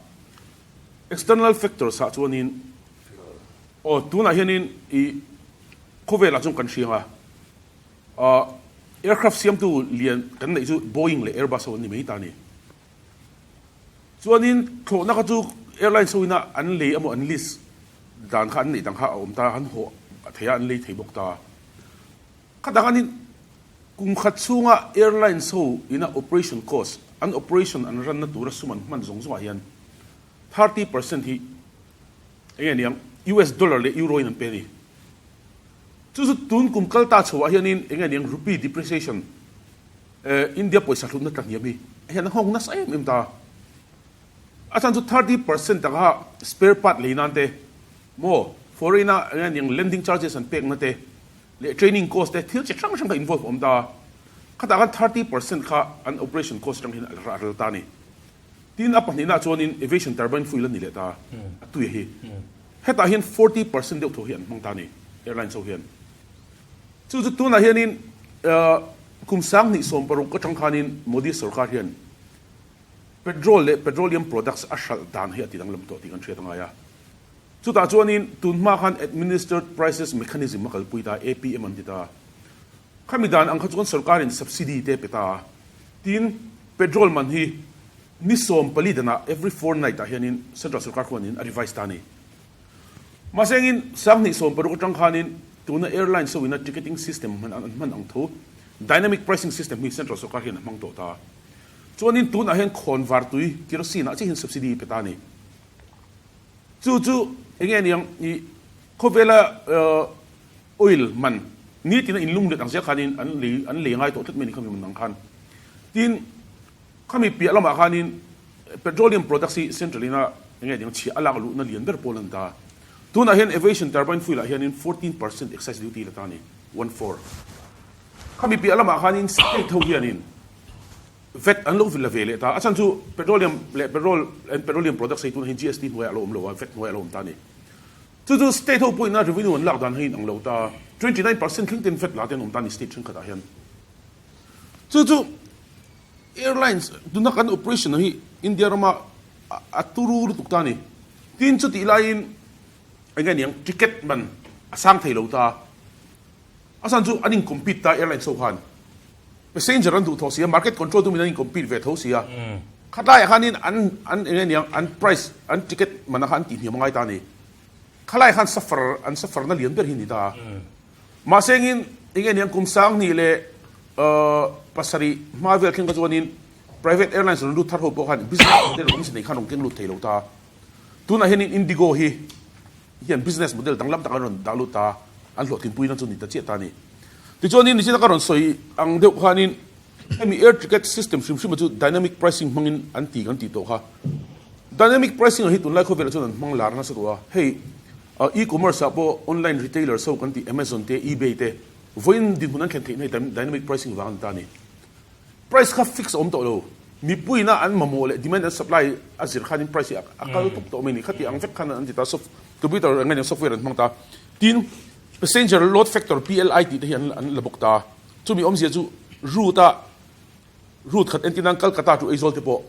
External factors ah chuanin aw tunah hianin i khawvelah chuan kan hriang a, ah aircraft siamtu lian kan neih chu Boeing leh Airbus ho an ni mai ta a ni. Chuanin thlawhna kha chu airlines ho ina an lei emaw an list dan kha an neih dang kha a awm ta a, an hawh thei a an lei thei bawk ta a. Khatah khanin kum khat chhunga airlines ho ina operation cost, an operation an ranna tura sum an hman zawng zawngah hian 30% hi eng nge niang US dollar leh euro in an pe a ni. Chu chu tun kum kal ta chhoah hianin eng nge niang rupee depreciation, India pawisa hlutna tla hniam hi hian a nghawng nasa em em ta. A chhan chu 30% taka spare part lei nan te maw foreign a eng nge niang landing charges an pekna te, leh training course te thil chi hrang hrang kha involve awm ta. Khatah khan 30% kha an operation cost atang hian a ral ta a ni. Tin, a pahnihnaah chuanin aviation turbine fuel a ni leh ta a tui hi. Hetah hian 40% deuh thaw hi an hmang ta a ni airlines ho hian. Chu chu tunah hianin kum 2016 atang khanin Modi sorkar hian petrol leh petroleum products a hralh dan hi a ti danglam tawh tih kan hriat a ngai a. Chutah chuanin tun hma khan Administered Prices Mechanism a kalpui ta, APM an ti ta. Khami dan ang kha chuan sorkarin subsidy te pe ta a. Tin, petrol man hi ni 14 danah every fortnight ah hianin central sorkar khuanin a revise ta a ni. Mahse engin 2016 atang khanin tuna airlines ho ina ticketing system hman an hman ang tho dynamic pricing system hi central sorkar hian a hmang tawh ta. Chuanin tunah hian khawnvar tui kerosene ah chiah hian subsidy pe ta a ni. Chu chu enge aniang i khawvela oil man nitin a inlung let ang zel khanin an lei an lei ngai tawh tlat mai a ni khami man ang khan. Tin, khami piah lamah khanin petroleum products hi central ina enge aniang chhiah a lak luhna lian ber pawl a ni ta. Tunah hian aviation turbine fuel ah hianin 14% excise duty la ta a ni, one four. Khami piah lamah khanin state ho hianin Vat an lo la ve leh ta. A chhan chu petroleum leh petrol and petroleum products hei tunah hian GST hnuaiah a lo awm lo a, vat hnuaiah a lo awm ta a ni. Chu chu state ho pawhin a revenue an lak dan hi a inang lo ta. 29% thleng ten vat la te an awm ta a ni state thenkhatah hian. Chu chu airlines tuna kan operation hi India rama a turu lutuk ta a ni. Tin chutih laiin eng nge niang ticket man a sang thei lo ta. A chhan chu an in compete ta airlines ho khan passenger an duh tawh si a, market control tumin an in compete ve tho si a. Khatlaiah khanin an an eng nge niang an price an ticket man ah khan an tihhniam a ngai ta a ni. Khalaiah khan suffer an suffer na lian ber hi a ni ta a. Mahse engin eng nge niang kum 2007 hma vel thleng kha chuanin private airlines rawn lut thar ho pawh khan business model awmze nei khan rawn keng lut thei lo ta a. Tunah hianin Indigo hi hian business model danglam tak an rawn dah lut ta, an hlawhtlinpuina chu ni ta chiah ta a ni. Tichuanin nichina ka rawn sawi ang deuh khanin hemi air ticket system hrim hrima chu dynamic pricing hmangin an ti kan tih tawh kha. Dynamic pricing ah hi tunlai khawvelah chuan an hmang lar nasa tawh a, hei e-commerce ah pawh online retailers ho kan tih Amazon te, eBay te vawiin dinhmun an thlen theihna hi dynamic pricing vang a ni ta a ni. Price kha fix a awm tawh lo. Mipuiina an mamawh leh demand and supply a zir khanin price hi a kal tawp tawh mai a ni. Khati ang vek khan an ti ta. Soft computer eng nge software an hmang ta. Tin, passenger load factor PLI tih te hi an an la bawk ta. Chumi awmzia chu route a route khat entir nan Kolkata to Aizawl te pawh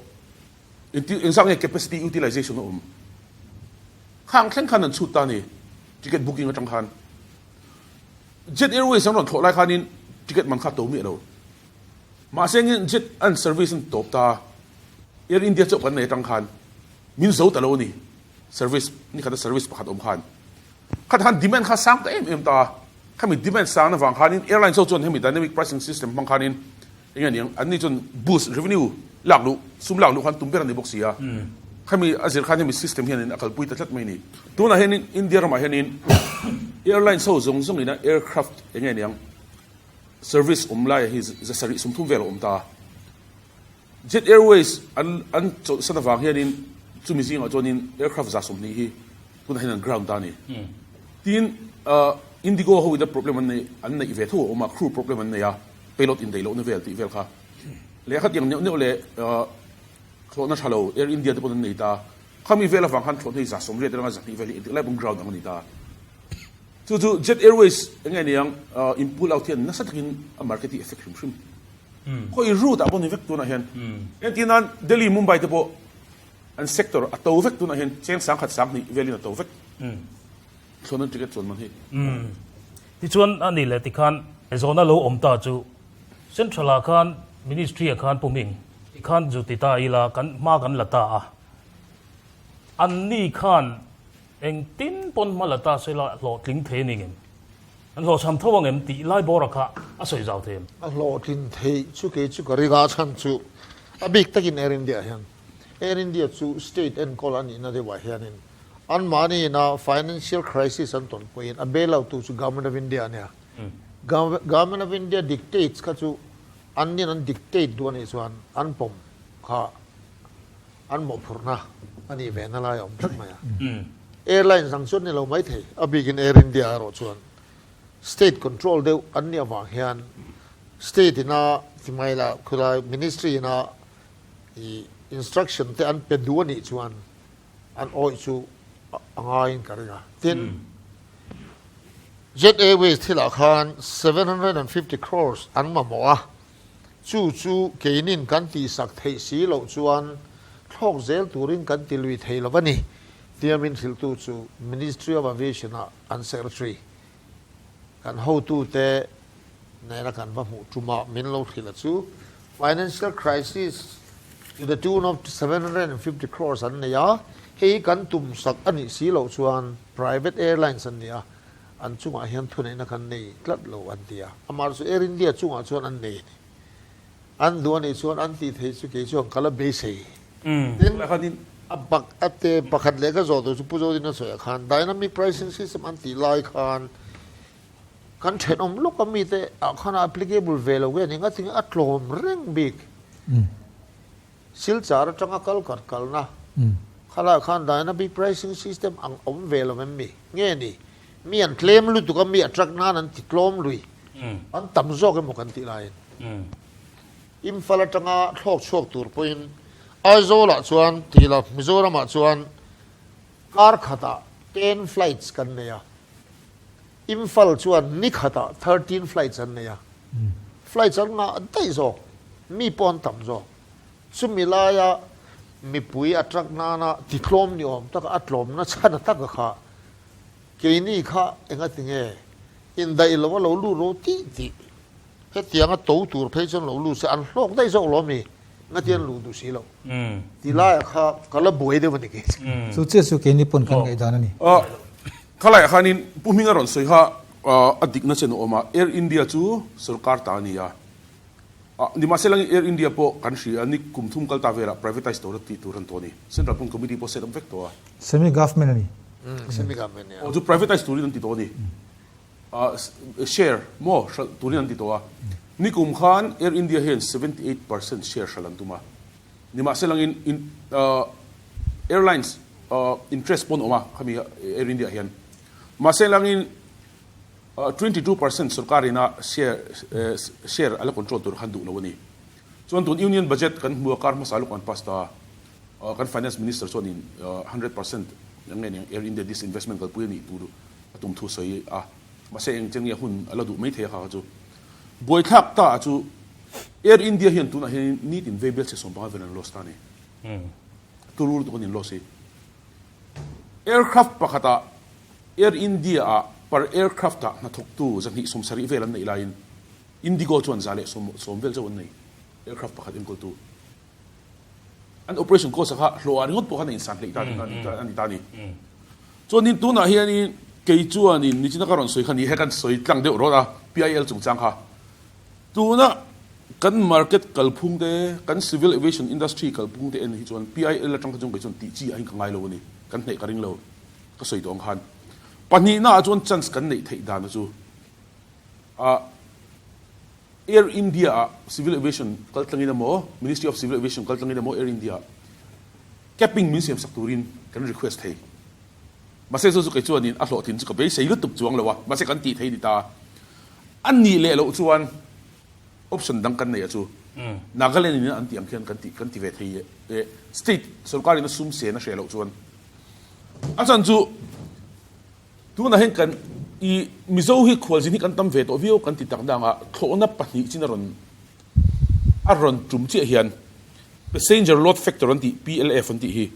engti engzah nge capacity utilization a awm. Khang thleng khan an chhut ta a ni ticket booking atang khan. Jet Airways an rawn thlawh lai khanin ticket man kha a to miah lo. Mahse engin jet an service an tawp ta, Air India chauh kan nei atang khan min zo ta lo a ni, service ni khata service pakhat awm khan. Khatah khan demand kha sang ta em em ta a, khami demand sang avang khanin airlines ho chuan hemi dynamic pricing system hmang khanin enge niang anni chuan boost revenue lak luh sum lak luh khan tum ber a ni bawk si a, khami a zir khan hemi system hianin a kalpui ta tlat mai a ni. Tunah hianin India ramah hianin airlines ho zawng zawngin a aircraft enge niang Service awm laia hi 730 vel a awm ta. Jet Airways an an chawlhsan avang hianin chumi zingah chuanin aircraft 120 hi tunah hian an ground ta a ni. Tin, Indigo ho ina problem an neih an neih ve tho a awm a, crew problem an nei a, payload indaih lohna vel tih vel kha. Leh khatiang neuh neuh leh thlawhna tha lo Air India te pawn an nei ta. Khami vel avang khan thlawhna hi 180 atanga 200 vel hi engtik lai pawn ground ang a ni ta. Chu chu Jet Airways eng nge niang in pull out hian nasa takin a market hi effect hrim hrim. Khawi route ah pawh ni vek tunah hian. Entir nan Delhi Mumbai te pawh an sector a to vek tunah hian cheng 1000 2000 velin a to vek. Thlawn an ticket chuan man hi. Tichuan a ni leh tikhan zawhna lo awm ta chu Central ah khan Ministry ah khan puming tikhan zu ti ta ila kan hma kan la ta a. Anni khan Engtin pawn hma la ta se la hlawhtling thei a ni ngem? An hlawhchham tho ang em tih lai bawra kha a sawi zau thei em? A hlawhtlin theih chu kei chu ka ring a, a chhan chu a bik takin Air India hian Air India chu state enkawl a nihna deuhah hianin anmahni ina financial crisis an tawn pawhin a bail out tu chu Government of India a nia. Government of India dictates kha chu annin an dictate duh a nih chuan an pawm kha an mawhphurhna a nih ve na lai a awm tlat mai a. Airlines ang chuan ni lo mai thei, a bikin Air India erawh chuan state control deuh an nih avang hian State ina ti mai la khulai Ministry ina i instruction te an pe duh a nih chuan an awih chu a ngaiin ka ring a. Tin, Jet Airways thilah khan 750 crores an mamawh a, chu chu keinin kan tihsak theih si loh chuan thlawk zel turin kan ti lui thei lo a ni, tia min hrilhtu chu Ministry of Aviation-a an Secretary kan hotute nena kan va hmuh tumah min lo hrilh a chu financial crisis to the tune of 750 crores an nei a, hei hi kan tum sak a nih si loh chuan private airlines an ni a, an chungah hian thuneihna kan nei tlat lo an ti a, amah chu Air India chungah chuan an nei a ni. An duh a nih chuan an tih theih chu kei chuan ka la beisei. Tin, a bak a te pakhat leh ka zawh tur chu Pu Zodin a sawi ah khan dynamic pricing system an tih lai khan kan thenawm lawk a mite ah khan a applicable ve lo nge ni nga tinge a tlawm reng bik. Silchar atanga kal khat kalna khalaiah khan dynamic pricing system ang awm ve lo em mi? Nge ni? Mi an tlem lutuk a, mi attract nan an ti tlawm lui. An tam zawk emaw kan tih laiin. Imphal atanga thlawk chhuak tur pawhin Aizawlah chuan tih lo, Mizoramah chuan kar khatah ten flights kan nei a. Imphal chuan ni khatah 13 flights an nei a. Flights an ngah daih zawk, mi pawh an tam zawk. Chumi laia mipui a truck nana titlawm ni awm taka a tlawmna chhan a taka kha keini kha engati nge indaih lo a lo lut ro tih tih hetianga to tur phei chuan lo lut se an hlawk daih zawk lo ami ngati an luh duh si lo ti laia kha ka la buai deuh a ni kei chu. Chu chiah chu keini pawn kan ngaihdan a ni. Khalaiah khanin Pu Hminga rawn sawi kha a dikna chen a awm a, Air India chu sorkar ta a ni a. Nimahsela Air India pawh kan hria a, ni kum thum kal ta velah privatise tura tih tur an tawh a ni. Central pawn committee pawh set up vek tawh a. Semi government a ni. Semi government a ni a. Aw chu privatise turin an ti tawh a ni. Share maw hralh turin an ti tawh a. Ni kum khan Air India hian 78% share hralh an tum a. Nimahsela in airlines interest pawn awm a khami Air India hian. Mahsela in 22% sorkar ina share share a la control tur khan duh lo a ni. Chuan tun Union Budget kan hmu a kar hmasa lawk an pass ta a, kan Finance Minister chuanin 100% eng nge niang Air India disinvestment kalpui a nih tur a tum thu sawi a, mahse eng chen nge hun a la duh mai thei a kha kha chu. Buaithlak ta chu Air India hian tunah hian nitin vei bial chhe 15 vel an loss ta a ni. Turu lutuk an in loss hi. Aircraft pakhatah Air India-ah per aircraft-ah hnathawktu 270 vel an neih laiin Indigo chuan 110 vel chauh an nei, aircraft pakhat enkawltu. An operation cost-a kha hlawhah ringawt pawh khan a insan hleih ta a ni ta a ni. Chuanin tunah hianin kei chuanin nichina ka rawn sawi kha ni he kan sawi tlang deuh rawt a, PIL chungchang kha. Tuna kan market kalphung te, kan civil aviation industry kalphung te en hi chuan PIL atang kha chuan kei chuan tih chi ah hian ka ngai lo a ni, kan hneih ka ring lo. Ka sawi tawh ang khan pahnihna ah chuan chance kan neih theih dan chu ah Air India ah Civil Aviation kal tlangin emaw Ministry of Civil Aviation kal tlangin emaw Air India ah capping min siam sak turin kan request thei. Mahse chu chu kei chuanin a hlawhtlin chu ka beisei lutuk chuang lo a, mahse kan tih thei ni ta. A nih leh loh chuan option dang kan nei a chu Nagaland in an tih ang khian kan ti kan ti ve thei e state sorkar in a sum sen a hreh loh chuan A chan chu tunah hian kan i Mizo hi khualzin hi kan tam ve tawh viau kan ti tak dangah thlawhna pahnih chin a rawn a rawn tum chiah hian passenger load factor an tih PLF an tih hi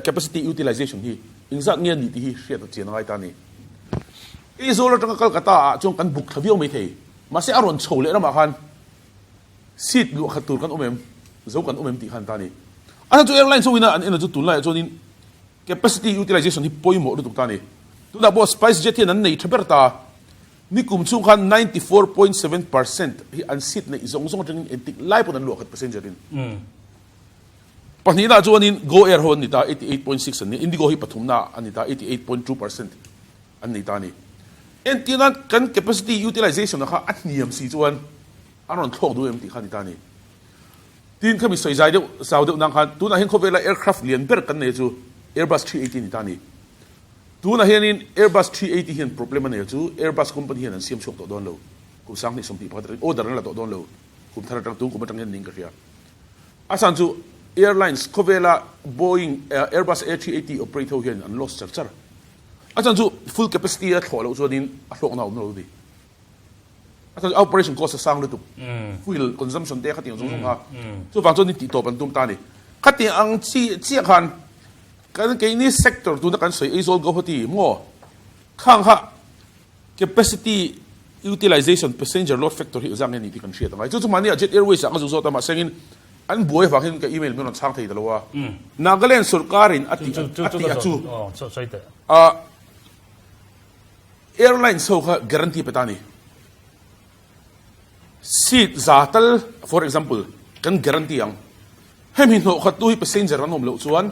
capacity utilization hi engzat nge a nih tih hi hriat a chian a ngai ta a ni. Aizawl atanga Kolkata ah chuan kan buk thla viau mai thei mahse a rawn chho leh ramah khan Seat luah khat tur kan awm em? Zo kan awm em tih khan ta a ni. A chhan chu airlines ho ina an en a chu tunlaiah chuanin capacity utilization hi pawimawh lutuk ta a ni. Tunah pawh SpiceJet hian an nei tha ber ta. Nikum chhung khan 94.7% hi an seat neih zawng zawng atangin engtik lai pawn an luah khat passenger in. Pahnihna chuanin Go Air ho an ni ta 88.6 an ni. Indigo hi pathumna an ni ta 88.2%. An nei ta a ni. Entirna kan capacity utilization a kha a hniam si chuan an rawn thlawk duh em tih kha a ni ta a ni. Tin khami sawi zai deuh zau deuh nang khan tunah hian khawvela aircraft lian ber kan nei chu Airbus 380 a ni ta a ni. Tunah hianin Airbus 380 hian problem a nei chu Airbus company hian an siam chhuak tawh dawn lo. Kum 2021 atangin order an la tawh dawn lo. Kum thar atang tun kum atang hian niin ka hria. A chhan chu airlines khawvela Boeing Airbus A380 operate ho hian an loss char char. A chhan chu full capacity a thlawh loh chuanin a hlawkna a awm lo a ni. A chhan chu operation cost a sang lutuk. Fuel consumption te khatiang zawng zawng kha. Chuvang chuan tih tawp an tum ta a ni. Khatiang ang chi chiah khan kan keini sector tuna kan sawi Aizawl Guwahati maw khang kha Capacity Utilization Passenger Load Factor hi zang nge ni tih kan hriat angai. Chu chu mahni ah Jet Airways ah ka zu zawt a, mahse engin an buai avang hian ka email min rawn chhang thei ta lo a. Nagaland sorkarin a tih a tih a chu ah airlines ho kha guarantee pe ta a ni. Seat za tal for example kan guarantee ang. Hemi hnawh khat tu hi passenger an awm loh chuan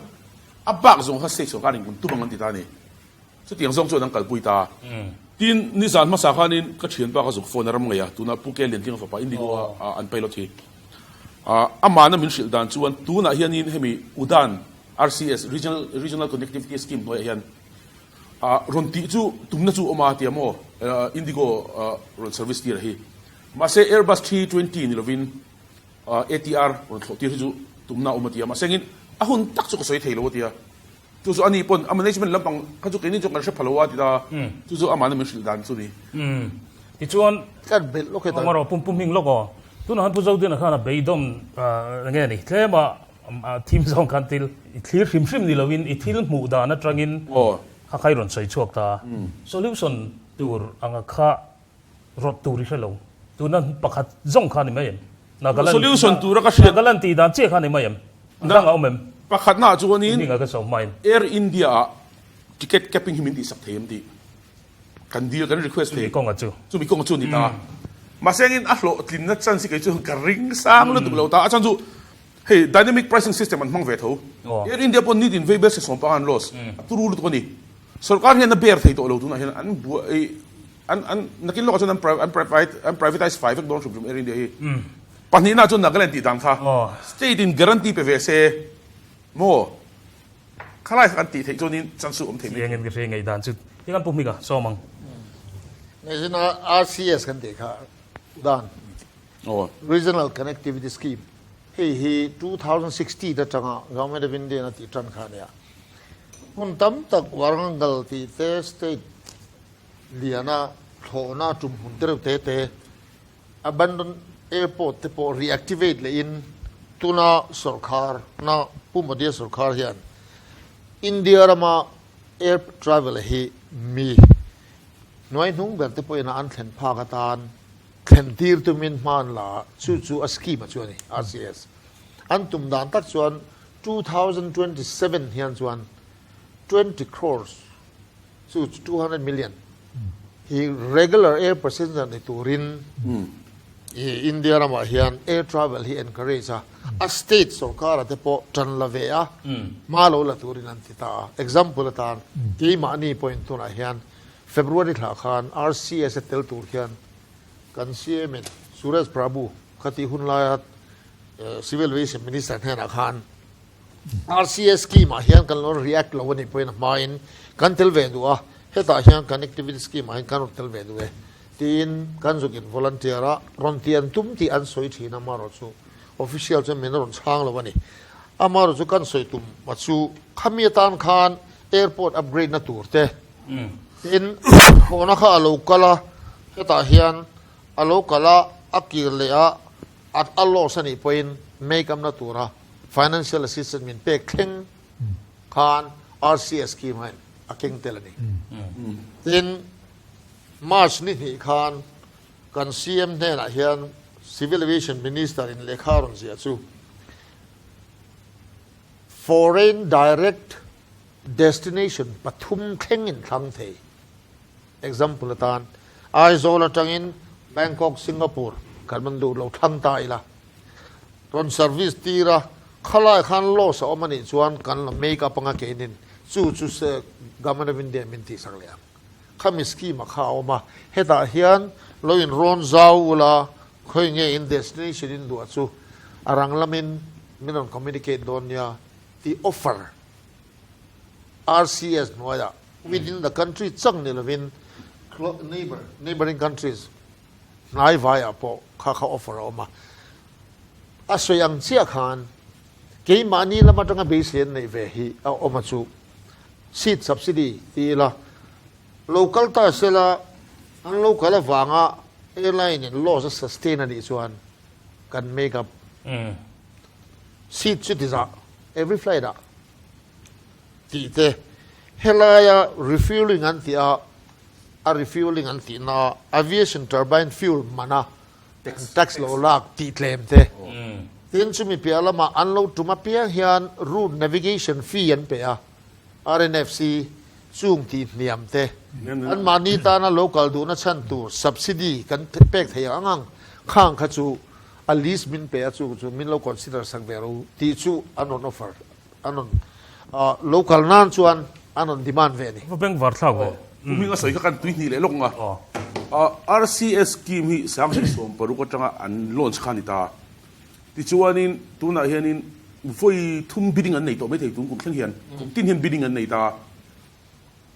a bak zawng kha state sorkarin kun tum ang an ti ta a ni. Chutiang zawng chuan an kalpui ta. Tin, nizan hmasa khanin ka thianpa ka zuk phone a ram ngei a, tunah Pu Ke Liantlinga fapa Indigo a an pilot hi. Amahna min hrilh dan chuan tunah hianin hemi Udan RCS, Regional Regional Connectivity Scheme hnuaiah hian rawn tih chu tumna chu awm a tia maw Indigo rawn service tir a hi. Mahse Airbus 320 ni lovin ATR rawn thlawh tir hi chu tumna a awm a tia. Mahse engin a hun tak chu ka sawi thei lo a tia. Chu chu ani pawn a management lampang kha chu keini chu kan hre pha lo a ti ta, chu chu amahna min hrilh dan chu ni. Tichuan, Kan belh lawk hetah. Awm rawh, pum pum hming lawk aw. Tunah khan Pu Zodina khan a beidawn enge ni, tlema thim zawng khan thil i thlir hrim hrim ni loin i thil hmuh dan atangin kha kha i rawn sawi chhuak ta. Solution tur anga kha Rawt tur i hre lo. Tuna pakhat zawng kha ni mai em? Nagaland Solution tura ka hriat. Nagaland tih dan chiah kha ni mai em? A dang a awm em? Pakhatna ah chuanin Hminga ka sawi hmain. Air India ah ticket capping hi min tihsak thei em tih kan dil kan request thei. Chumi kawnga chu. Chumi kawnga chu a ni ta. Mahse engin a hlawhtlinna chance hi kei chu ka ring sang lutuk lo ta. A chhan chu hei dynamic pricing system an hmang ve tho. Air India pawh nitin vei bel se sawmpanga an loss. A turu lutuk a ni. Sorkar hian a bear thei tawh lo tunah hian an buai An an nakin lawkah chuan an an private an privatise fai vek dawn hrim hrim Air India hi. Pahnihna chuan Nagaland tih dan kha state in guarantee pe ve se maw khalai kha kan tih theih chuanin chance chu awm thei mai. Chiangin ka hria ngei dan chu ti kan pu hming a sawm ang. National RCS kan tih kha dan Regional Connectivity Scheme hei hi 2016 atanga Government of India in a tih tan kha a nia. Hmun tam tak Warangal tih te state Liana thlawhna tum hmun te reuh te te abandoned airport te pawh reactivate lehin tuna sorkar na Pu Modi-a sorkar hian India rama air travel hi mi hnuai hnung ber te pawhin an thlen phak atan thlen tir tumin hma an la a, chu chu a scheme a chu a ni, RCS. An tum dan tak chuan 2027 hian chuan 20 crores Chu chu 200 million hi regular air passenger ni turin i India ramah hian air travel hi encourage a, a state sorkara te pawh tan la ve a, hma lo la turin an ti ta a. Example atan keimahni pawhin tunah hian February thlah khan RCS a tel tur hian kan CM in Suresh Prabhu khatih hun laia Civil Aviation Minister hnenah khan RCS scheme ah hian kan lo react lo a nih pawhin a hmain kan tel ve duh a, hetah hian connectivity scheme ah hian kan rawn tel ve duh e tiin kan zuk in volunteer a, rawn ti an tum tih an sawi thin a, amaherawhchu official chuan min rawn chhang lo a ni. Amaherawhchu kan sawi tum a chu khami atan khan airport upgrade na tur te tin thlawhna kha a lo kal a, hetah hian a lo kal a, a kir leh a, a loss a nih pawhin make up na tura Financial assistance min pek thleng khan RCS scheme hian a keng tel a ni. Tin, March ni hnih khan kan CM hnenah hian Civil Aviation Minister in lehkha a rawn ziah chu Foreign Direct Destination pathum thleng in thlang thei. Example atan Aizawl atangin Bangkok, Singapore kan man duh lo thlang ta ila. Rawn service tir a, khalai khan loss a awm a nih chuan kan la make up anga keinin chu chu Government of India min tihsak leh ang. Khami scheme a kha a awm a, hetah hian lo in rawn zau ula khawi nge in destination in duah chu a rang lamin min rawn communicate dawn nia tih offer RCS hnuaiah within the country chang ni lovin neighbor neighboring countries. hnai vaiah pawh kha kha offer a awm a. A sawi ang chiah khan keimahni lam atanga beisei an neih ve hi a awm a chu seat subsidy ti ila lo kal ta sela an lo kal avanga airline in loss a sustain a nih chuan kan make up seat chu ti zah every flight ah tih te helaia refueling an tih a a refueling an tihna aviation turbine fuel mana tax lo lak tih tlem te. Tin, chumi piah lamah an lo tum apiang hian route navigation fee an pe a, RNFC, chung tih hniam te. Anmahni tana lo kal duhna chhan tur subsidy kan pek thei ang ang khang kha chu a list min pe a chu chu min lo consider sak ve ro tih chu an rawn offer an rawn lo kal nan chuan an rawn demand ve a ni. Va bengvar thlak ve. Pu Hminga sawi kha kan tui hnih leh lawk ang a. RCS scheme hi 2016 atanga an launch kha a ni ta. Tichuanin tunah hianin vawi thum bidding an nei tawh maithei tun kum thleng hian kum tin hian bidding an nei ta.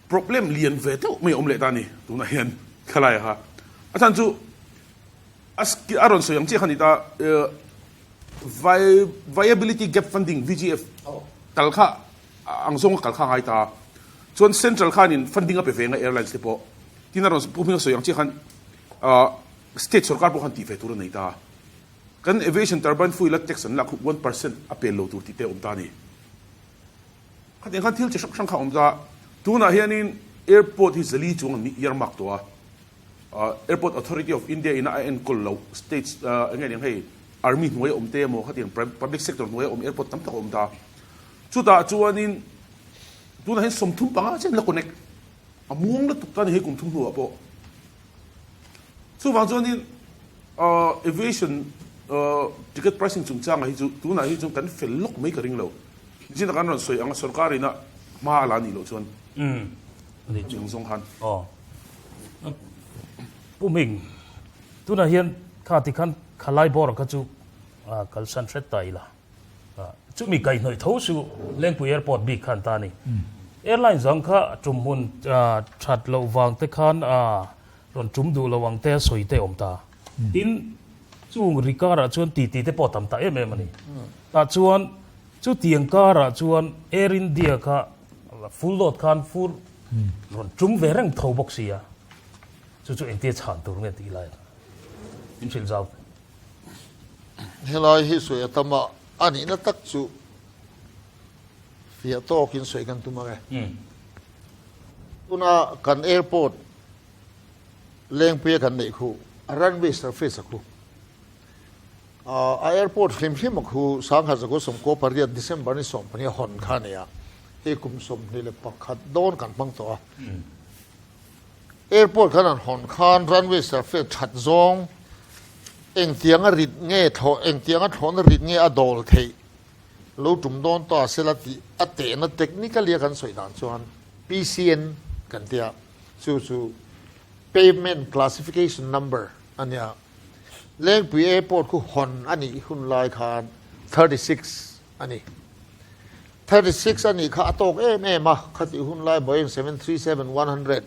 Problem lian ve deuh mai a awm leh ta a ni tunah hian thlalai kha. A chhan chu a a rawn sawi ang chiah kha a ni ta. Viability Gap Funding, VGF, kal kha ang zawnga kal kha a ngai ta. Chuan Central khanin funding a pe ve ang a airlines te pawh. Tin a rawn Pu Hminga sawi ang chiah khan state sorkar pawh khan tih ve tur a nei ta. Kan aviation turbine fuel a tax an lak khu 1% a pel lo tur tih te a awm ta a ni. Khatiang khan thil chi hrang hrang kha a awm ta. Tunah hianin airport hi zali chuang an earmark tawh a. Airport Authority of India ina a enkawl loh states eng nge niang hei army hnuaia awm te emaw khatiang public sector hnuaia awm airport tam tak a awm ta. Chutah chuanin tunah hian 35 chiah an la connect a muang lutuk ta a ni hei kum thum hnuah pawh. Chuvang chuanin aviation ticket pricing chungchangah hi chu tunah hi chuan kan fel lawk mai ka ring lo. Nichin ah kan rawn sawi ang a sorkar ina hma a la nih loh chuan chutiang zawng khan. Pu Ming, tunah hian kha tikhan khalai bawr kha chu kalsan hret ta ila. Chumi kaihhnawih tho chu Lengpui Airport bik khan ta a ni. Airline zang kha tum hmun that loh vang te khan rawn tum duh lo ang te a sawi te a awm ta. Tin, chung ri karah chuan titi te pawh a tam ta em em a ni. Tah chuan chutiang karah chuan Air India kha full load khan fur rawn tum ve reng tho bawk si a. Chu chu engtia chhan tur nge tih lai min hrilh zau. Helai hi sawi a tam a, a nihna tak chu fiah tawkin sawi kan tum ang e. Tuna kan airport Lengpuia kan neih khu a runway surface a khu. A airport hlim hlim a khu 1998 December ni 12 a hawn kha a ni a, hei kum 21 dawn kan hmang tawh a. Airport khan an hawn khan runway surface that zawng engtianga rit nge thlawh engtianga thlawhna rit nge a dawl theih lo tum dawn ta sela tih a tehna technically a kan sawi dan chuan PCN kan tia chu chu pavement classification number a nia. Lengpui airport khu hawn a nih hun lai khan 36 a ni. 36 a nih kha a tawk em em a, khatih hun lai Boeing 737 100,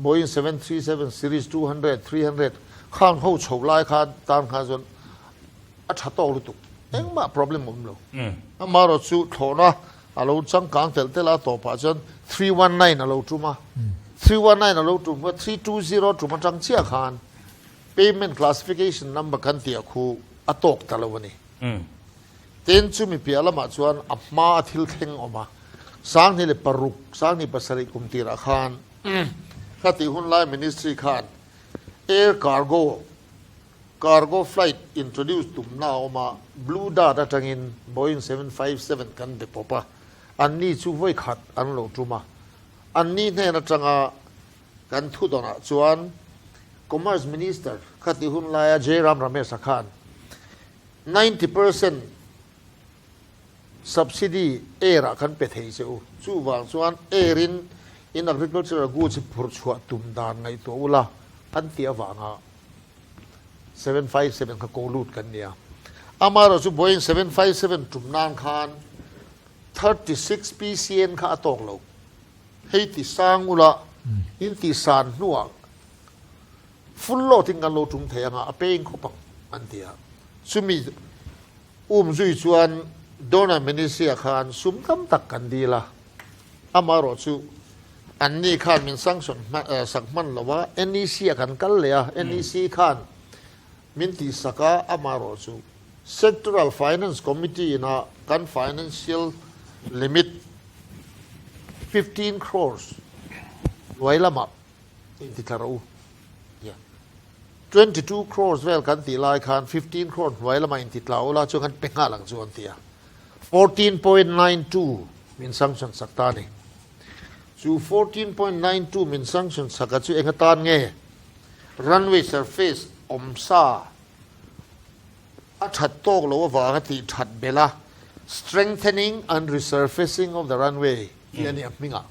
Boeing 737 series 200, 300 khang ho chho lai kha tan khan chuan a tha tawk lutuk, engmah problem awm lo. Amaherawh chu thlawhna a lo changkang telh telh a, tawpah chuan 319 a lo tum a, 319 a lo tum kha 320 tum atang chiah khan payment classification number kan tih a khu a tawk ta lo a ni. Tin, chumi piah lamah chuan a hma a thil thleng awm a, 2006, 2007 kum tirah khan khatih hun lai Ministry khan Air Cargo, Cargo Flight introduce tumna a awm a, Blue Dart atangin Boeing 757 kan be pawp a, anni chu vawi khat an lo tum a, anni hnen atanga kan thudawnah chuan Commerce Minister khatih hun laia Jairam Ramesh-a khan 90 percent subsidy air ah kan pe thei che u. Chuvang chuan air in in agricultural goods hi phurh chhuah tum dan ngaihtuah ula an tih avanga 757 kha ko lut kan nia. Amaherawh chu Boeing 757 tum nan khan 36 PCN kha a tawk lo. Hei ti sang ula in tih san hnuah. Full load in kan lo tum thei anga a peng khawp ang an ti a. Chumi um zui chuan Donor Ministry ah khan sum tam tak kan dil a, amaherawh chu anni khan min sanction sak hman lo a, NEC ah kan kal leh a, NEC khan min tihsak a, amaherawh chu Sectoral Finance Committee ina kan financial limit 15 crores hnuai lamah intitla rawh u tia 22 crores vel kan tih lai khan 15 crore hnuai lamah intitla ula chuan kan pe nghal ang chu an ti a, 14.92 min sanction sak ta a ni. Chu 14.92 min sanction saka chu eng atan nge runway surface awm sa a that tawk lo avanga tih that belh a, strengthening and resurfacing of the runway tih a ni a hmingah.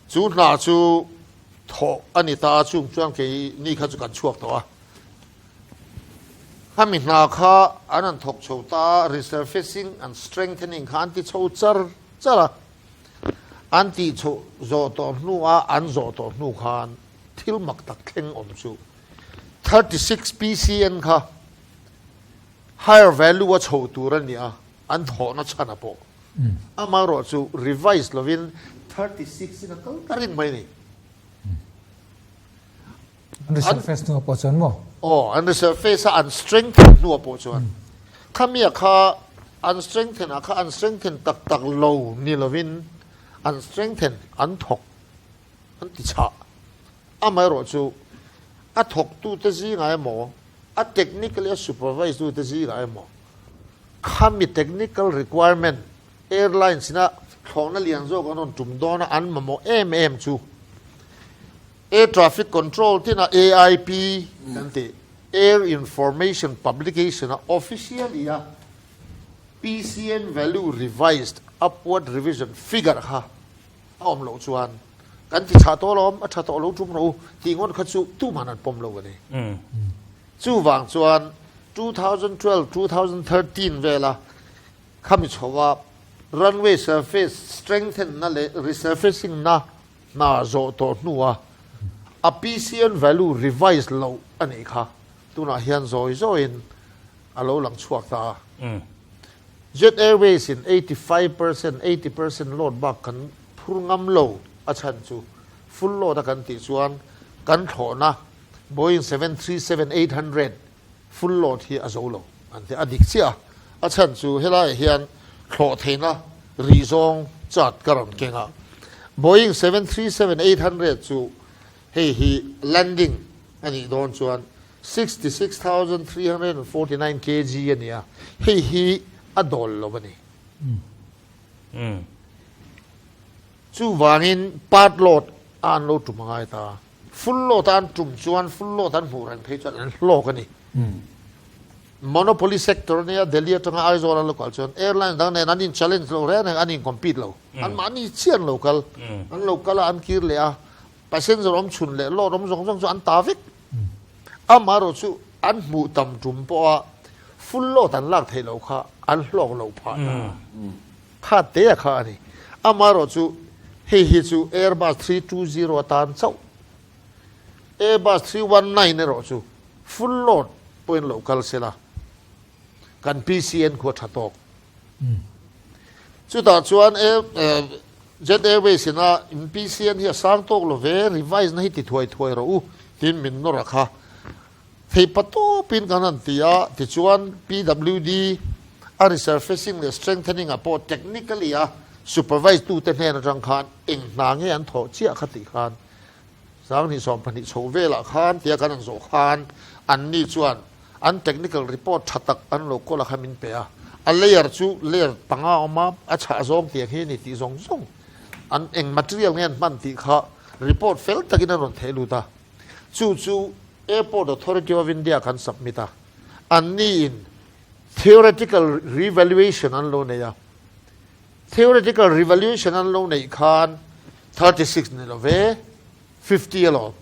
Chu hna chu thawh a ni ta a, chung chuan kei ni kha chu kan chhuak tawh a. Khami hna kha an han thawk chho ta a, resurfacing and strengthening kha an ti chho char char a. An tih chhoh zawh tawh hnua an zawh tawh hnu khan thil mak tak thleng awm chu 36 PCN kha higher value a chho tur a ni a, an thawhna chhan a pawh. Amaherawh chu revise lovin 36 in a kal ta reng mai a ni. An resurface hnuah pawh chuan maw? Aw, an resurface a an strengthen hnuah pawh chuan. Khamia kha an strengthen ah kha an strengthen tak tak lo ni lovin an strengthen an thawk an ti chhah. Amaherawh chu a thawktute zingah emaw, a technically a supervise tute zingah emaw khami technical requirement airlines ina thlawhna lian zawk an rawn tum dawn a an mamawh em em chu air traffic control tina AIP kan tih Air Information Publication a officially a PCN value revised upward revision figure kha a awm loh chuan kan ti chhah tawh alawm, a tha tawh lo tum rawh u tih ngawt kha chu tuman an pawm lo a ni. Chuvang chuan 2012, 2013 vela khami chhova runway surface strengthen na leh resurfacing na hna zawh tawh hnua a PCN value revise loh a nih kha tunah hian zawi zawiin a lo lang chhuak ta a. Jet Airways in 85%, 80% load bak kan phur ngam lo a chhan chu full load a kan tih chuan kan thlawhna Boeing 737-800 full load hi a zo lo an ti a dik chiah a, a chhan chu helaiah hian thlawh theihna rih zawng chart ka rawn keng a, Boeing 737-800 chu hei hi landing a nih dawn chuan 66,349 kg a ni a, hei hi a dawl lo a ni. Chuvangin part load a an lo tum a ngai ta. Full load a an tum chuan full load an hmuh reng phei chuan an hlawk a ni. Monopoly sector a nia, Delhi atanga Aizawl an lo kal chuan airlines dang nen an in challenge lo reng reng, an in compete lo. An mahni chiah an lo kal. An lo kal a, an kir leh a, passenger awm chhun leh load awm zawng zawng chu an ta vek. Amaherawh chu an hmuh tam tum pawha full load an lak theih loh kha an hlawk loh phah ta. Kha te a kha a ni. Amaherawh chu hei hi chu Airbus 320 atan chauh. Airbus 319 erawh chu full load pawhin lo kal se la, kan PCN khu a tha tawk. Chutah chuan Jet Airways ina in PCN hi a sang tawk lo ve, revise na hi ti thuai thuai rawh u tiin min nawr a kha. Theihpa tawpin kan han ti a, tichuan PWD a resurfacing leh strengthening ah pawh technically a supervise tute hnen atang khan eng hna nge an thawh chiah kha tih khan 20 20 chhoh velah khan tia kan han zawh khan anni chuan an technical report tha tak an lo kawl a kha min pe a, a layer chu layer panga a awm a, a chhah zawng tiang hi a ni tih zawng zawng an eng material nge an hman tih kha report fel takin an rawn theh lut a, chu chu Airport Authority of India kan submit a, anni in theoretical revaluation an lo nei a, theoretical revaluation an lo neih khan 36 ni lo ve 50 alawm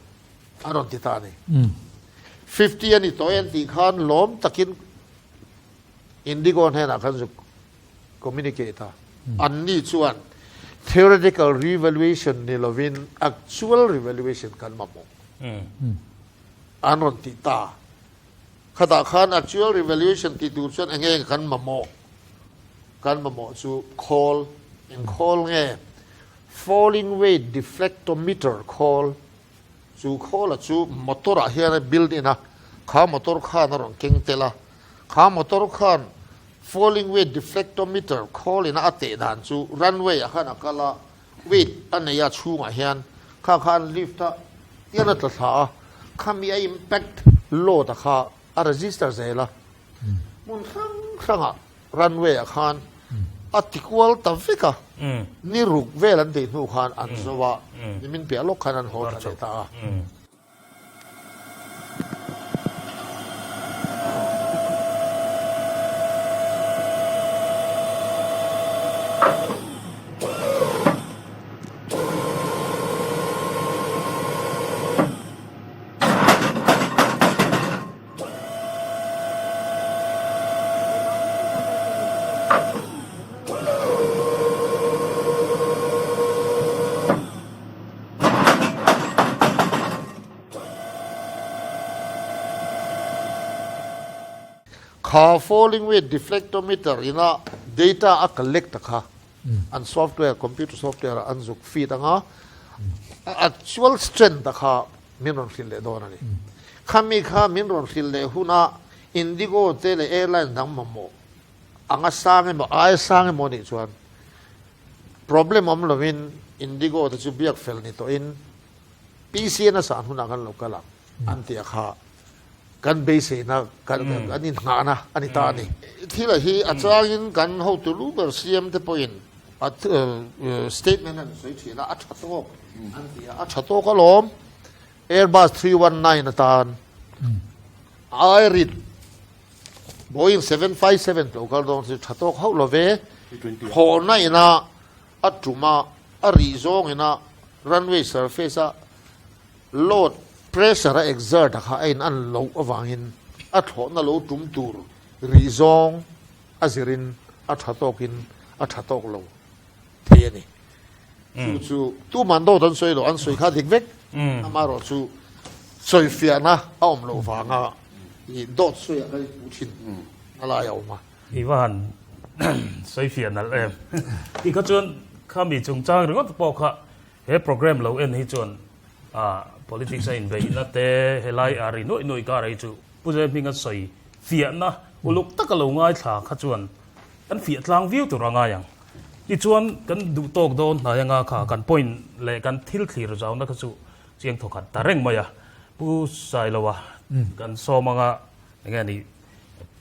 a rawn ti ta a ni. 50 a ni tawh e an tih khan lawm takin Indigo hnenah khan zuk communicate a, anni chuan theoretical revaluation ni lovin actual revaluation kan mamawh. an rawn ti ta. Khatah khan actual revaluation ti tur chuan eng nge kan mamawh? Kan mamawh chu khawl, eng khawl nge? Falling weight deflectometer khawl. Chu khawla chu motor ah hian a build in a, kha motor khan a rawn keng tel a, kha motor khan falling weight deflectometer khawl ina a teh dan chu runway ah khan a kal a, weight a nei a chhungah hian kha kha an lift a, tian a tla thla a, khami a impact load a kha a register zel a, hmun hrang hrangah runway ah khan a ti kual ta vek a, ni ruk vel an tih hnu khan an zo a, nimin piah lawk khan an haw ta leh ta a. Kha falling weight deflectometer ina data a collect a kha an software computer software ah an zuk feed anga a actual strength a kha min rawn hrilh leh dawn a ni. Khami kha min rawn hrilh leh huna Indigo te leh airline dang mamawh anga sang emaw aia sang emaw nih chuan problem awm lovin Indigo te chu biak fel ni tawhin PCN a san hunah kan lo kal ang an ti a kha kan beiseina kan kan inngahna a ni ta a ni. Thil a hi a changin kan hotu lu ber CM te pawhin a statement an sawi thin a, a tha tawk an ti a, a tha tawk alawm. Airbus 319 atan ai rit Boeing 757 lo kal dawn chu tha tawk hauh lo ve. Thawhna ina a tuma a rih zawng ina runway surface a load pressure a exert a kha a in an loh avangin a thlawhna lo tum tur rih zawng a zirin a tha tawkin a tha tawk lo thei a ni. Chu chu tuman dawt an sawi lo, an sawi kha dik vek. Amaherawh chu sawifiahna a awm loh vanga i dawt sawiah kan inpuh thin a lai a awm a. I va han sawifiah nalh em. Ti kha chuan khami chungchang ringawt pawh kha he program lo en hi chuan politics a inbeihna te helai a ri nuaih nuaih kar hi chu Pu Zai Hminga sawi fiahna uluk taka lo ngaithla kha chuan kan fiah tlang viau tur a ngai ang. Tichuan kan duh tawk dawn hnai anga kha kan point leh kan thil thlir zauna kha chu chiang thawkhat ta reng mai a. Pu Sailoa kan sawm anga enge a nih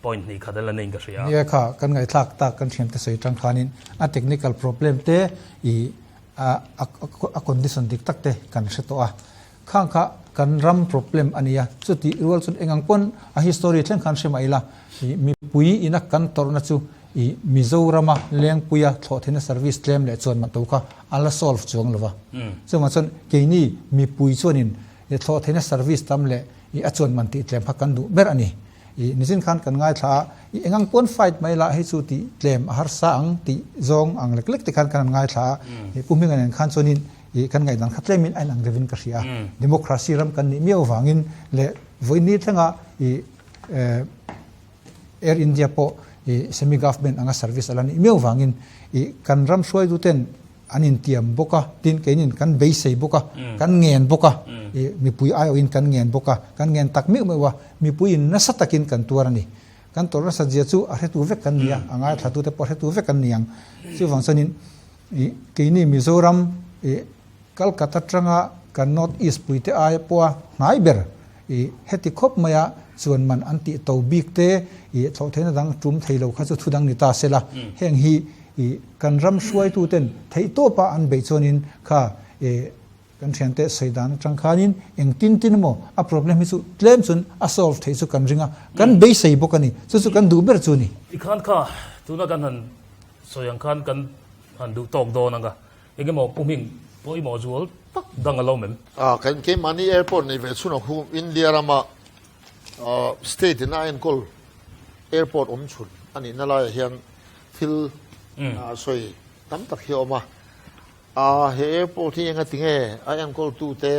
point hnih khat a la neiin ka hria a. Nia kha kan ngaihthlak tak kan thiamte sawi tang khanin a technical problem te i a condition dik tak te kan hre tawh a. Khang kha kan ram problem a nia, chutih rual chuan engang pawn a history thleng khan hre mah ila, ih mipui ina kan tawrhna chu ih Mizorama Lengpuia thlawhtheihna service tlem leh chuan mah to kha a la solve chuang lo va. Chuvang chuan keini mipui chuanin ih thlawhtheihna service tam leh ih a chuan man tih tlem kha kan duh ber a ni. Ih nichin khan kan ngaithla a, ih engang pawn fight mai lah hei chu tih tlem a harsa ang tih zawng ang lek lek te khan kan han ngaithla a, ih Pu Hminga nen khan chuanin ih kan ngaihdan kha tlemin a inang deuhin ka hria a. Democracy ram kan nih miau avangin leh vawiin thlenga ih Air India pawh ih semi government anga service a la nih miau avangin ih kan ram hruaituten an intiam bawk a, tin keinin kan beisei bawk a, kan ngen bawk a, ih mipui aiawhin kan ngen bawk a, kan ngen tak meuh meuh a, mipuiin nasa takin kan tuar a ni. Kan tawrh nasat zia chu a hretu vek kan ni a, a ngaithlatute pawh a hretu vek an ni ang. Chuvang chuanin ih keini Mizoram ih Calcutta atanga kan North East puite aia pawha hnai ber ih heti khawp maia chuan man an tih to bik te ih thlawhtheihna dang tum thei lo kha chu thu dang ni ta se la, heng hi ih kan ram hruaituten theihtawpa an beih chuanin kha ih kan thiante sawi dan atang khanin eng tin tin emaw a problem hi chu tlem chuan a solve theih chu kan ring a, kan beisei bawk a ni, chu chu kan duh ber chu a ni. Tikhan kha tuna kan han sawi ang khan kan han duh tawk dawn ang a, Engemaw pu hming pawimawh zual tak dang a lo mem. Kan keimahni airport nei ve chhun ang hu India rama state in a enkawl airport awm chhun a nihna laiah hian thil sawi tam tak hi a awm a. He airport hi enga tinge a enkawltute.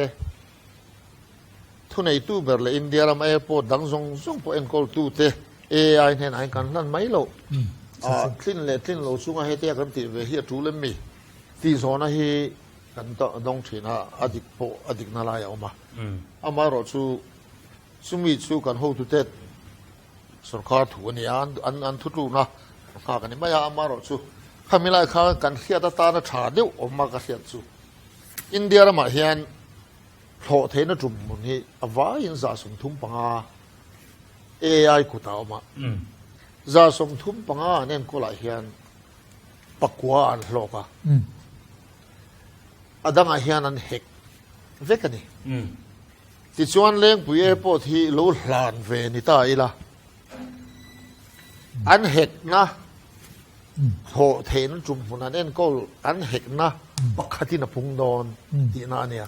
Thuneitu ber leh India ram airport dang zawng zawng pawh enkawltute AI hnenah hian kan hlan mai loh. Tlin leh tlin lo chunga hetia kan tih ve hi a tul em mi? Tih zawhna hi kan dawng thin a, a dik pawh a dikna lai a awm a. Amaherawhchu chumi chu kan hotute Sorkar thu a ni a, an thutlukna nghak a ni mai a, amaherawhchu khami lai kha kan hriat atana tha deuh awm a ka hriat chu India ramah hian thlawh theihna tum hmun hi a vaiin 35 AI kutah a awm a, 35 an enkawlah hian pakua an hlawk a, a dangah hian an hek vek a ni. Tichuan Lengpui Airport hi lo hlan ve ni ta ila, an hekna thawh theihna tum hmun an enkawl an hekna pakhatin a pung dawn tihna a nia.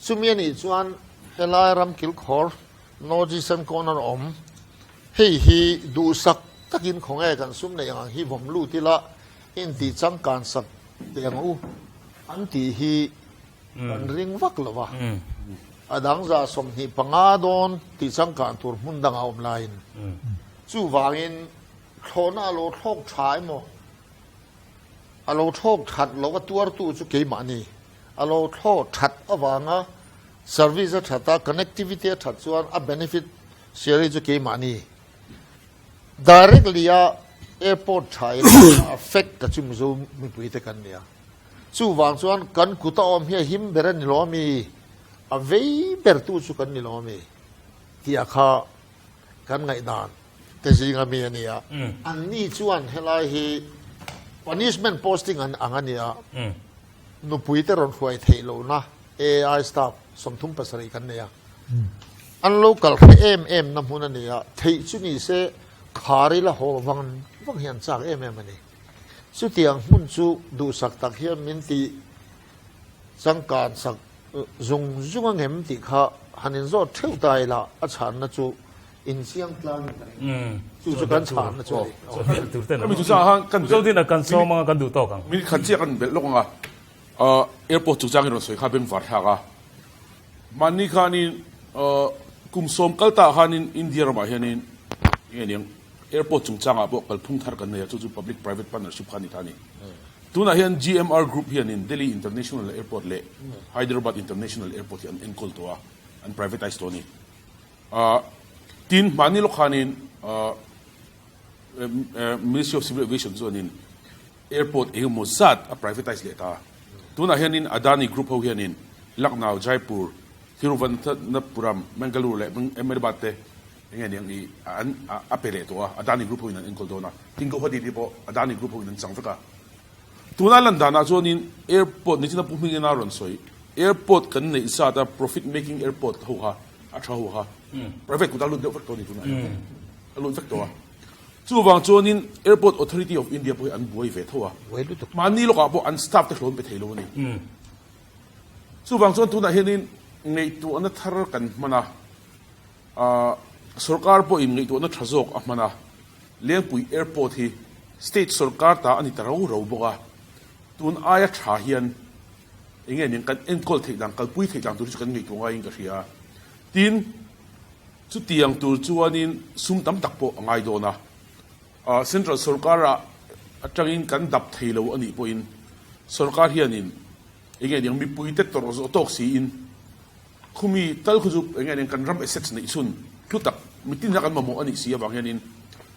Chumi a nih chuan helai ram kilkhawr North Eastern Corner awm hei hi duhsak takin khawnge kan sum neih ang hi vawm lut ila intih changkan sak teh ang u an tih hi Kan ring vak lo va, a dang 25 dawn tih changkan tur hmun dangah a awm laiin chuvangin thlawhna a lo thlawk tha emaw, a lo thlawk that loh a tuartu chu keimahni, a lo thlawh that avanga service a that a, connectivity a that chuan a benefit share hi chu keimahni. Directly a airport tha in a affect ta chu Mizo mipuite kan nia. Chuvang chuan kan kut a awm hi a him ber a ni lo ami? A vei ber tu chu kan ni lo ami? Tih a kha kan ngaihdan te zinga mi a ni a. Anni chuan helai hi punishment posting an ang a ni a, nupui te rawn hruai theih lohna AI staff 37 kan nei a. An lo kal hre em em na hmun a ni a, theih chu ni se khar ila haw vang vang hi an chak em em a ni. Chutiang hmun chu duhsak tak hian min ti changkan sak zung zung a ngem tih kha han inzawt theuh ta ila a chhanna chu inchiang tlangin ka ring. Chu chu kan chhanna chu a ni. Khami chu chang khan kan Mizo dinah kan sawm anga kan duh tawk ang. Minute khat chiah kan belh lawk ang a, airport chungchang hi rawn sawi kha bengvar thlak a. Mahni khanin kum sawm kal ta khanin India ramah hianin enge niang Airport chungchangah pawh kalphung thar kan nei a, chu chu Public Private Partnership kha a ni ta a ni. Tunah hian GMR Group hianin Delhi International Airport leh Hyderabad International Airport hi an enkawl tawh a, an privatise tawh a ni. Tin, hmahni lawk khanin Ministry of Civil Aviation chuanin Airport eng emaw zat a privatise leh ta. Tunah hianin Adani Group ho hianin Lucknow, Jaipur, Thiruvananthapuram, Mangalore leh Ahmedabad te Enge niang i an a pe leh tawh a, Adani Group hoin an enkawl dawn a, tin Guwahati te pawh Adani Group hoin an chang vek a. Tuna lan danah chuanin airport nichina Pu Hmingin a rawn sawi, airport kan neih zat a profit making airport ho kha a tha ho kha private kutah a lut deuh vek tawh a ni tunah hian a lut vek tawh a. Chuvang chuanin Airport Authority of India pawh hi an buai ve tho a, mahni lawkah pawh an staff te hlawn pe thei lo a ni. Chuvang chuan tunah hianin ngaihtuahna thar kan hman a. Sorkar pawhin ngaihtuahna tha zawk a hman a, Lengpui Airport hi state sorkar ta a ni ta rau rau bawk a, tun aia tha hian eng nge nen kan enkawl theih dan, kalpui theih dan tur hi chu kan ngaihtuah ngaiin ka hria a. Tin, chutiang tur chuanin sum tam tak pawh a ngai dawn a, central sorkar-ah atangin kan dap thei lo a nih pawhin sorkar hianin eng nge eng mipuite tawrh zawh tawk siin, Khumi tal khu chu eng nge kan ram assets neih chhun hlu tak mitin hian kan mamawh a nih si avang hianin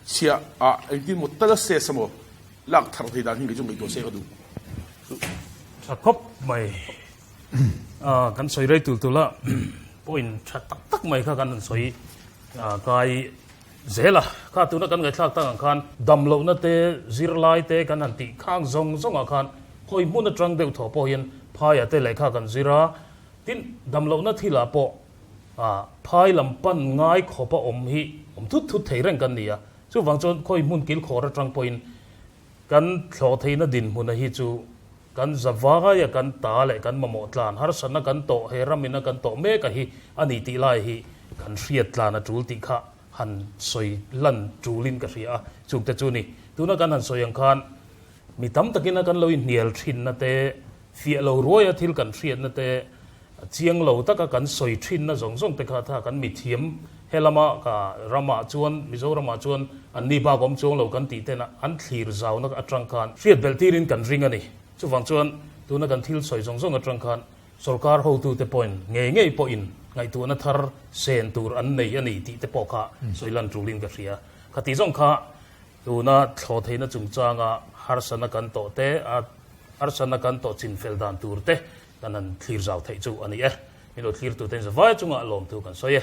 chhiah ah engtin maw tal a ses emaw lak tharh thei dan hi kei chu ngaihtuah se ka duh. Tha khawp mai. Kan sawi rei tul tul a, point tha tak tak mai kha kan han sawi kai zel a. Kha tuna kan ngaihthlak tak ang khan dam lohna te, zirlai te kan han tih khang zawng zawngah khan khawi hmun atang deuh thaw pawh hian phaiah te lehkha kan zir a, Tin, damlohna thilah pawh phai lam pan ngai khawpa awm hi awm thut thut thei reng kan ni a. Chuvang chuan khawi hmun kilkhawr atang pawhin kan thlawh theihna dinhmuna hi chu kan zavaia kan ta leh kan mamawh tlan harsatna kan tawh he ramina kan tawh mek a hi a ni tih lai hi kan hriat tlan a tul tih kha han sawi lan tulin ka hria a. Chungte chu ni, tuna kan han sawi ang khan Mi tam takin a kan lo inhnial thinna te, fiah lo ruaia thil kan hriatna te, Chiang lo taka kan sawi thinna zawng zawng te kha tha kan mithiam helama ka ramah chuan Mizoramah chuan anni bak awm chuang lo kan tih tena an thlir zauna atang khan hriat belh tirin kan ring a ni. Chuvang chuan tuna kan thil sawi zawng zawng atang khan sorkar hotute pawhin ngei ngei pawhin ngaihtuahna thar sen tur an nei a ni tih te pawh kha sawi lan tulin ka hria. Khati zawng kha Tuna thlawhtheihna chungchanga harsatna kan tawh te, a harsatna kan tawh chinfel dan tur te kan han thlir zau theih chu a ni e. Min lo thlirtu ten zavai chungah lawmthu kan sawi e.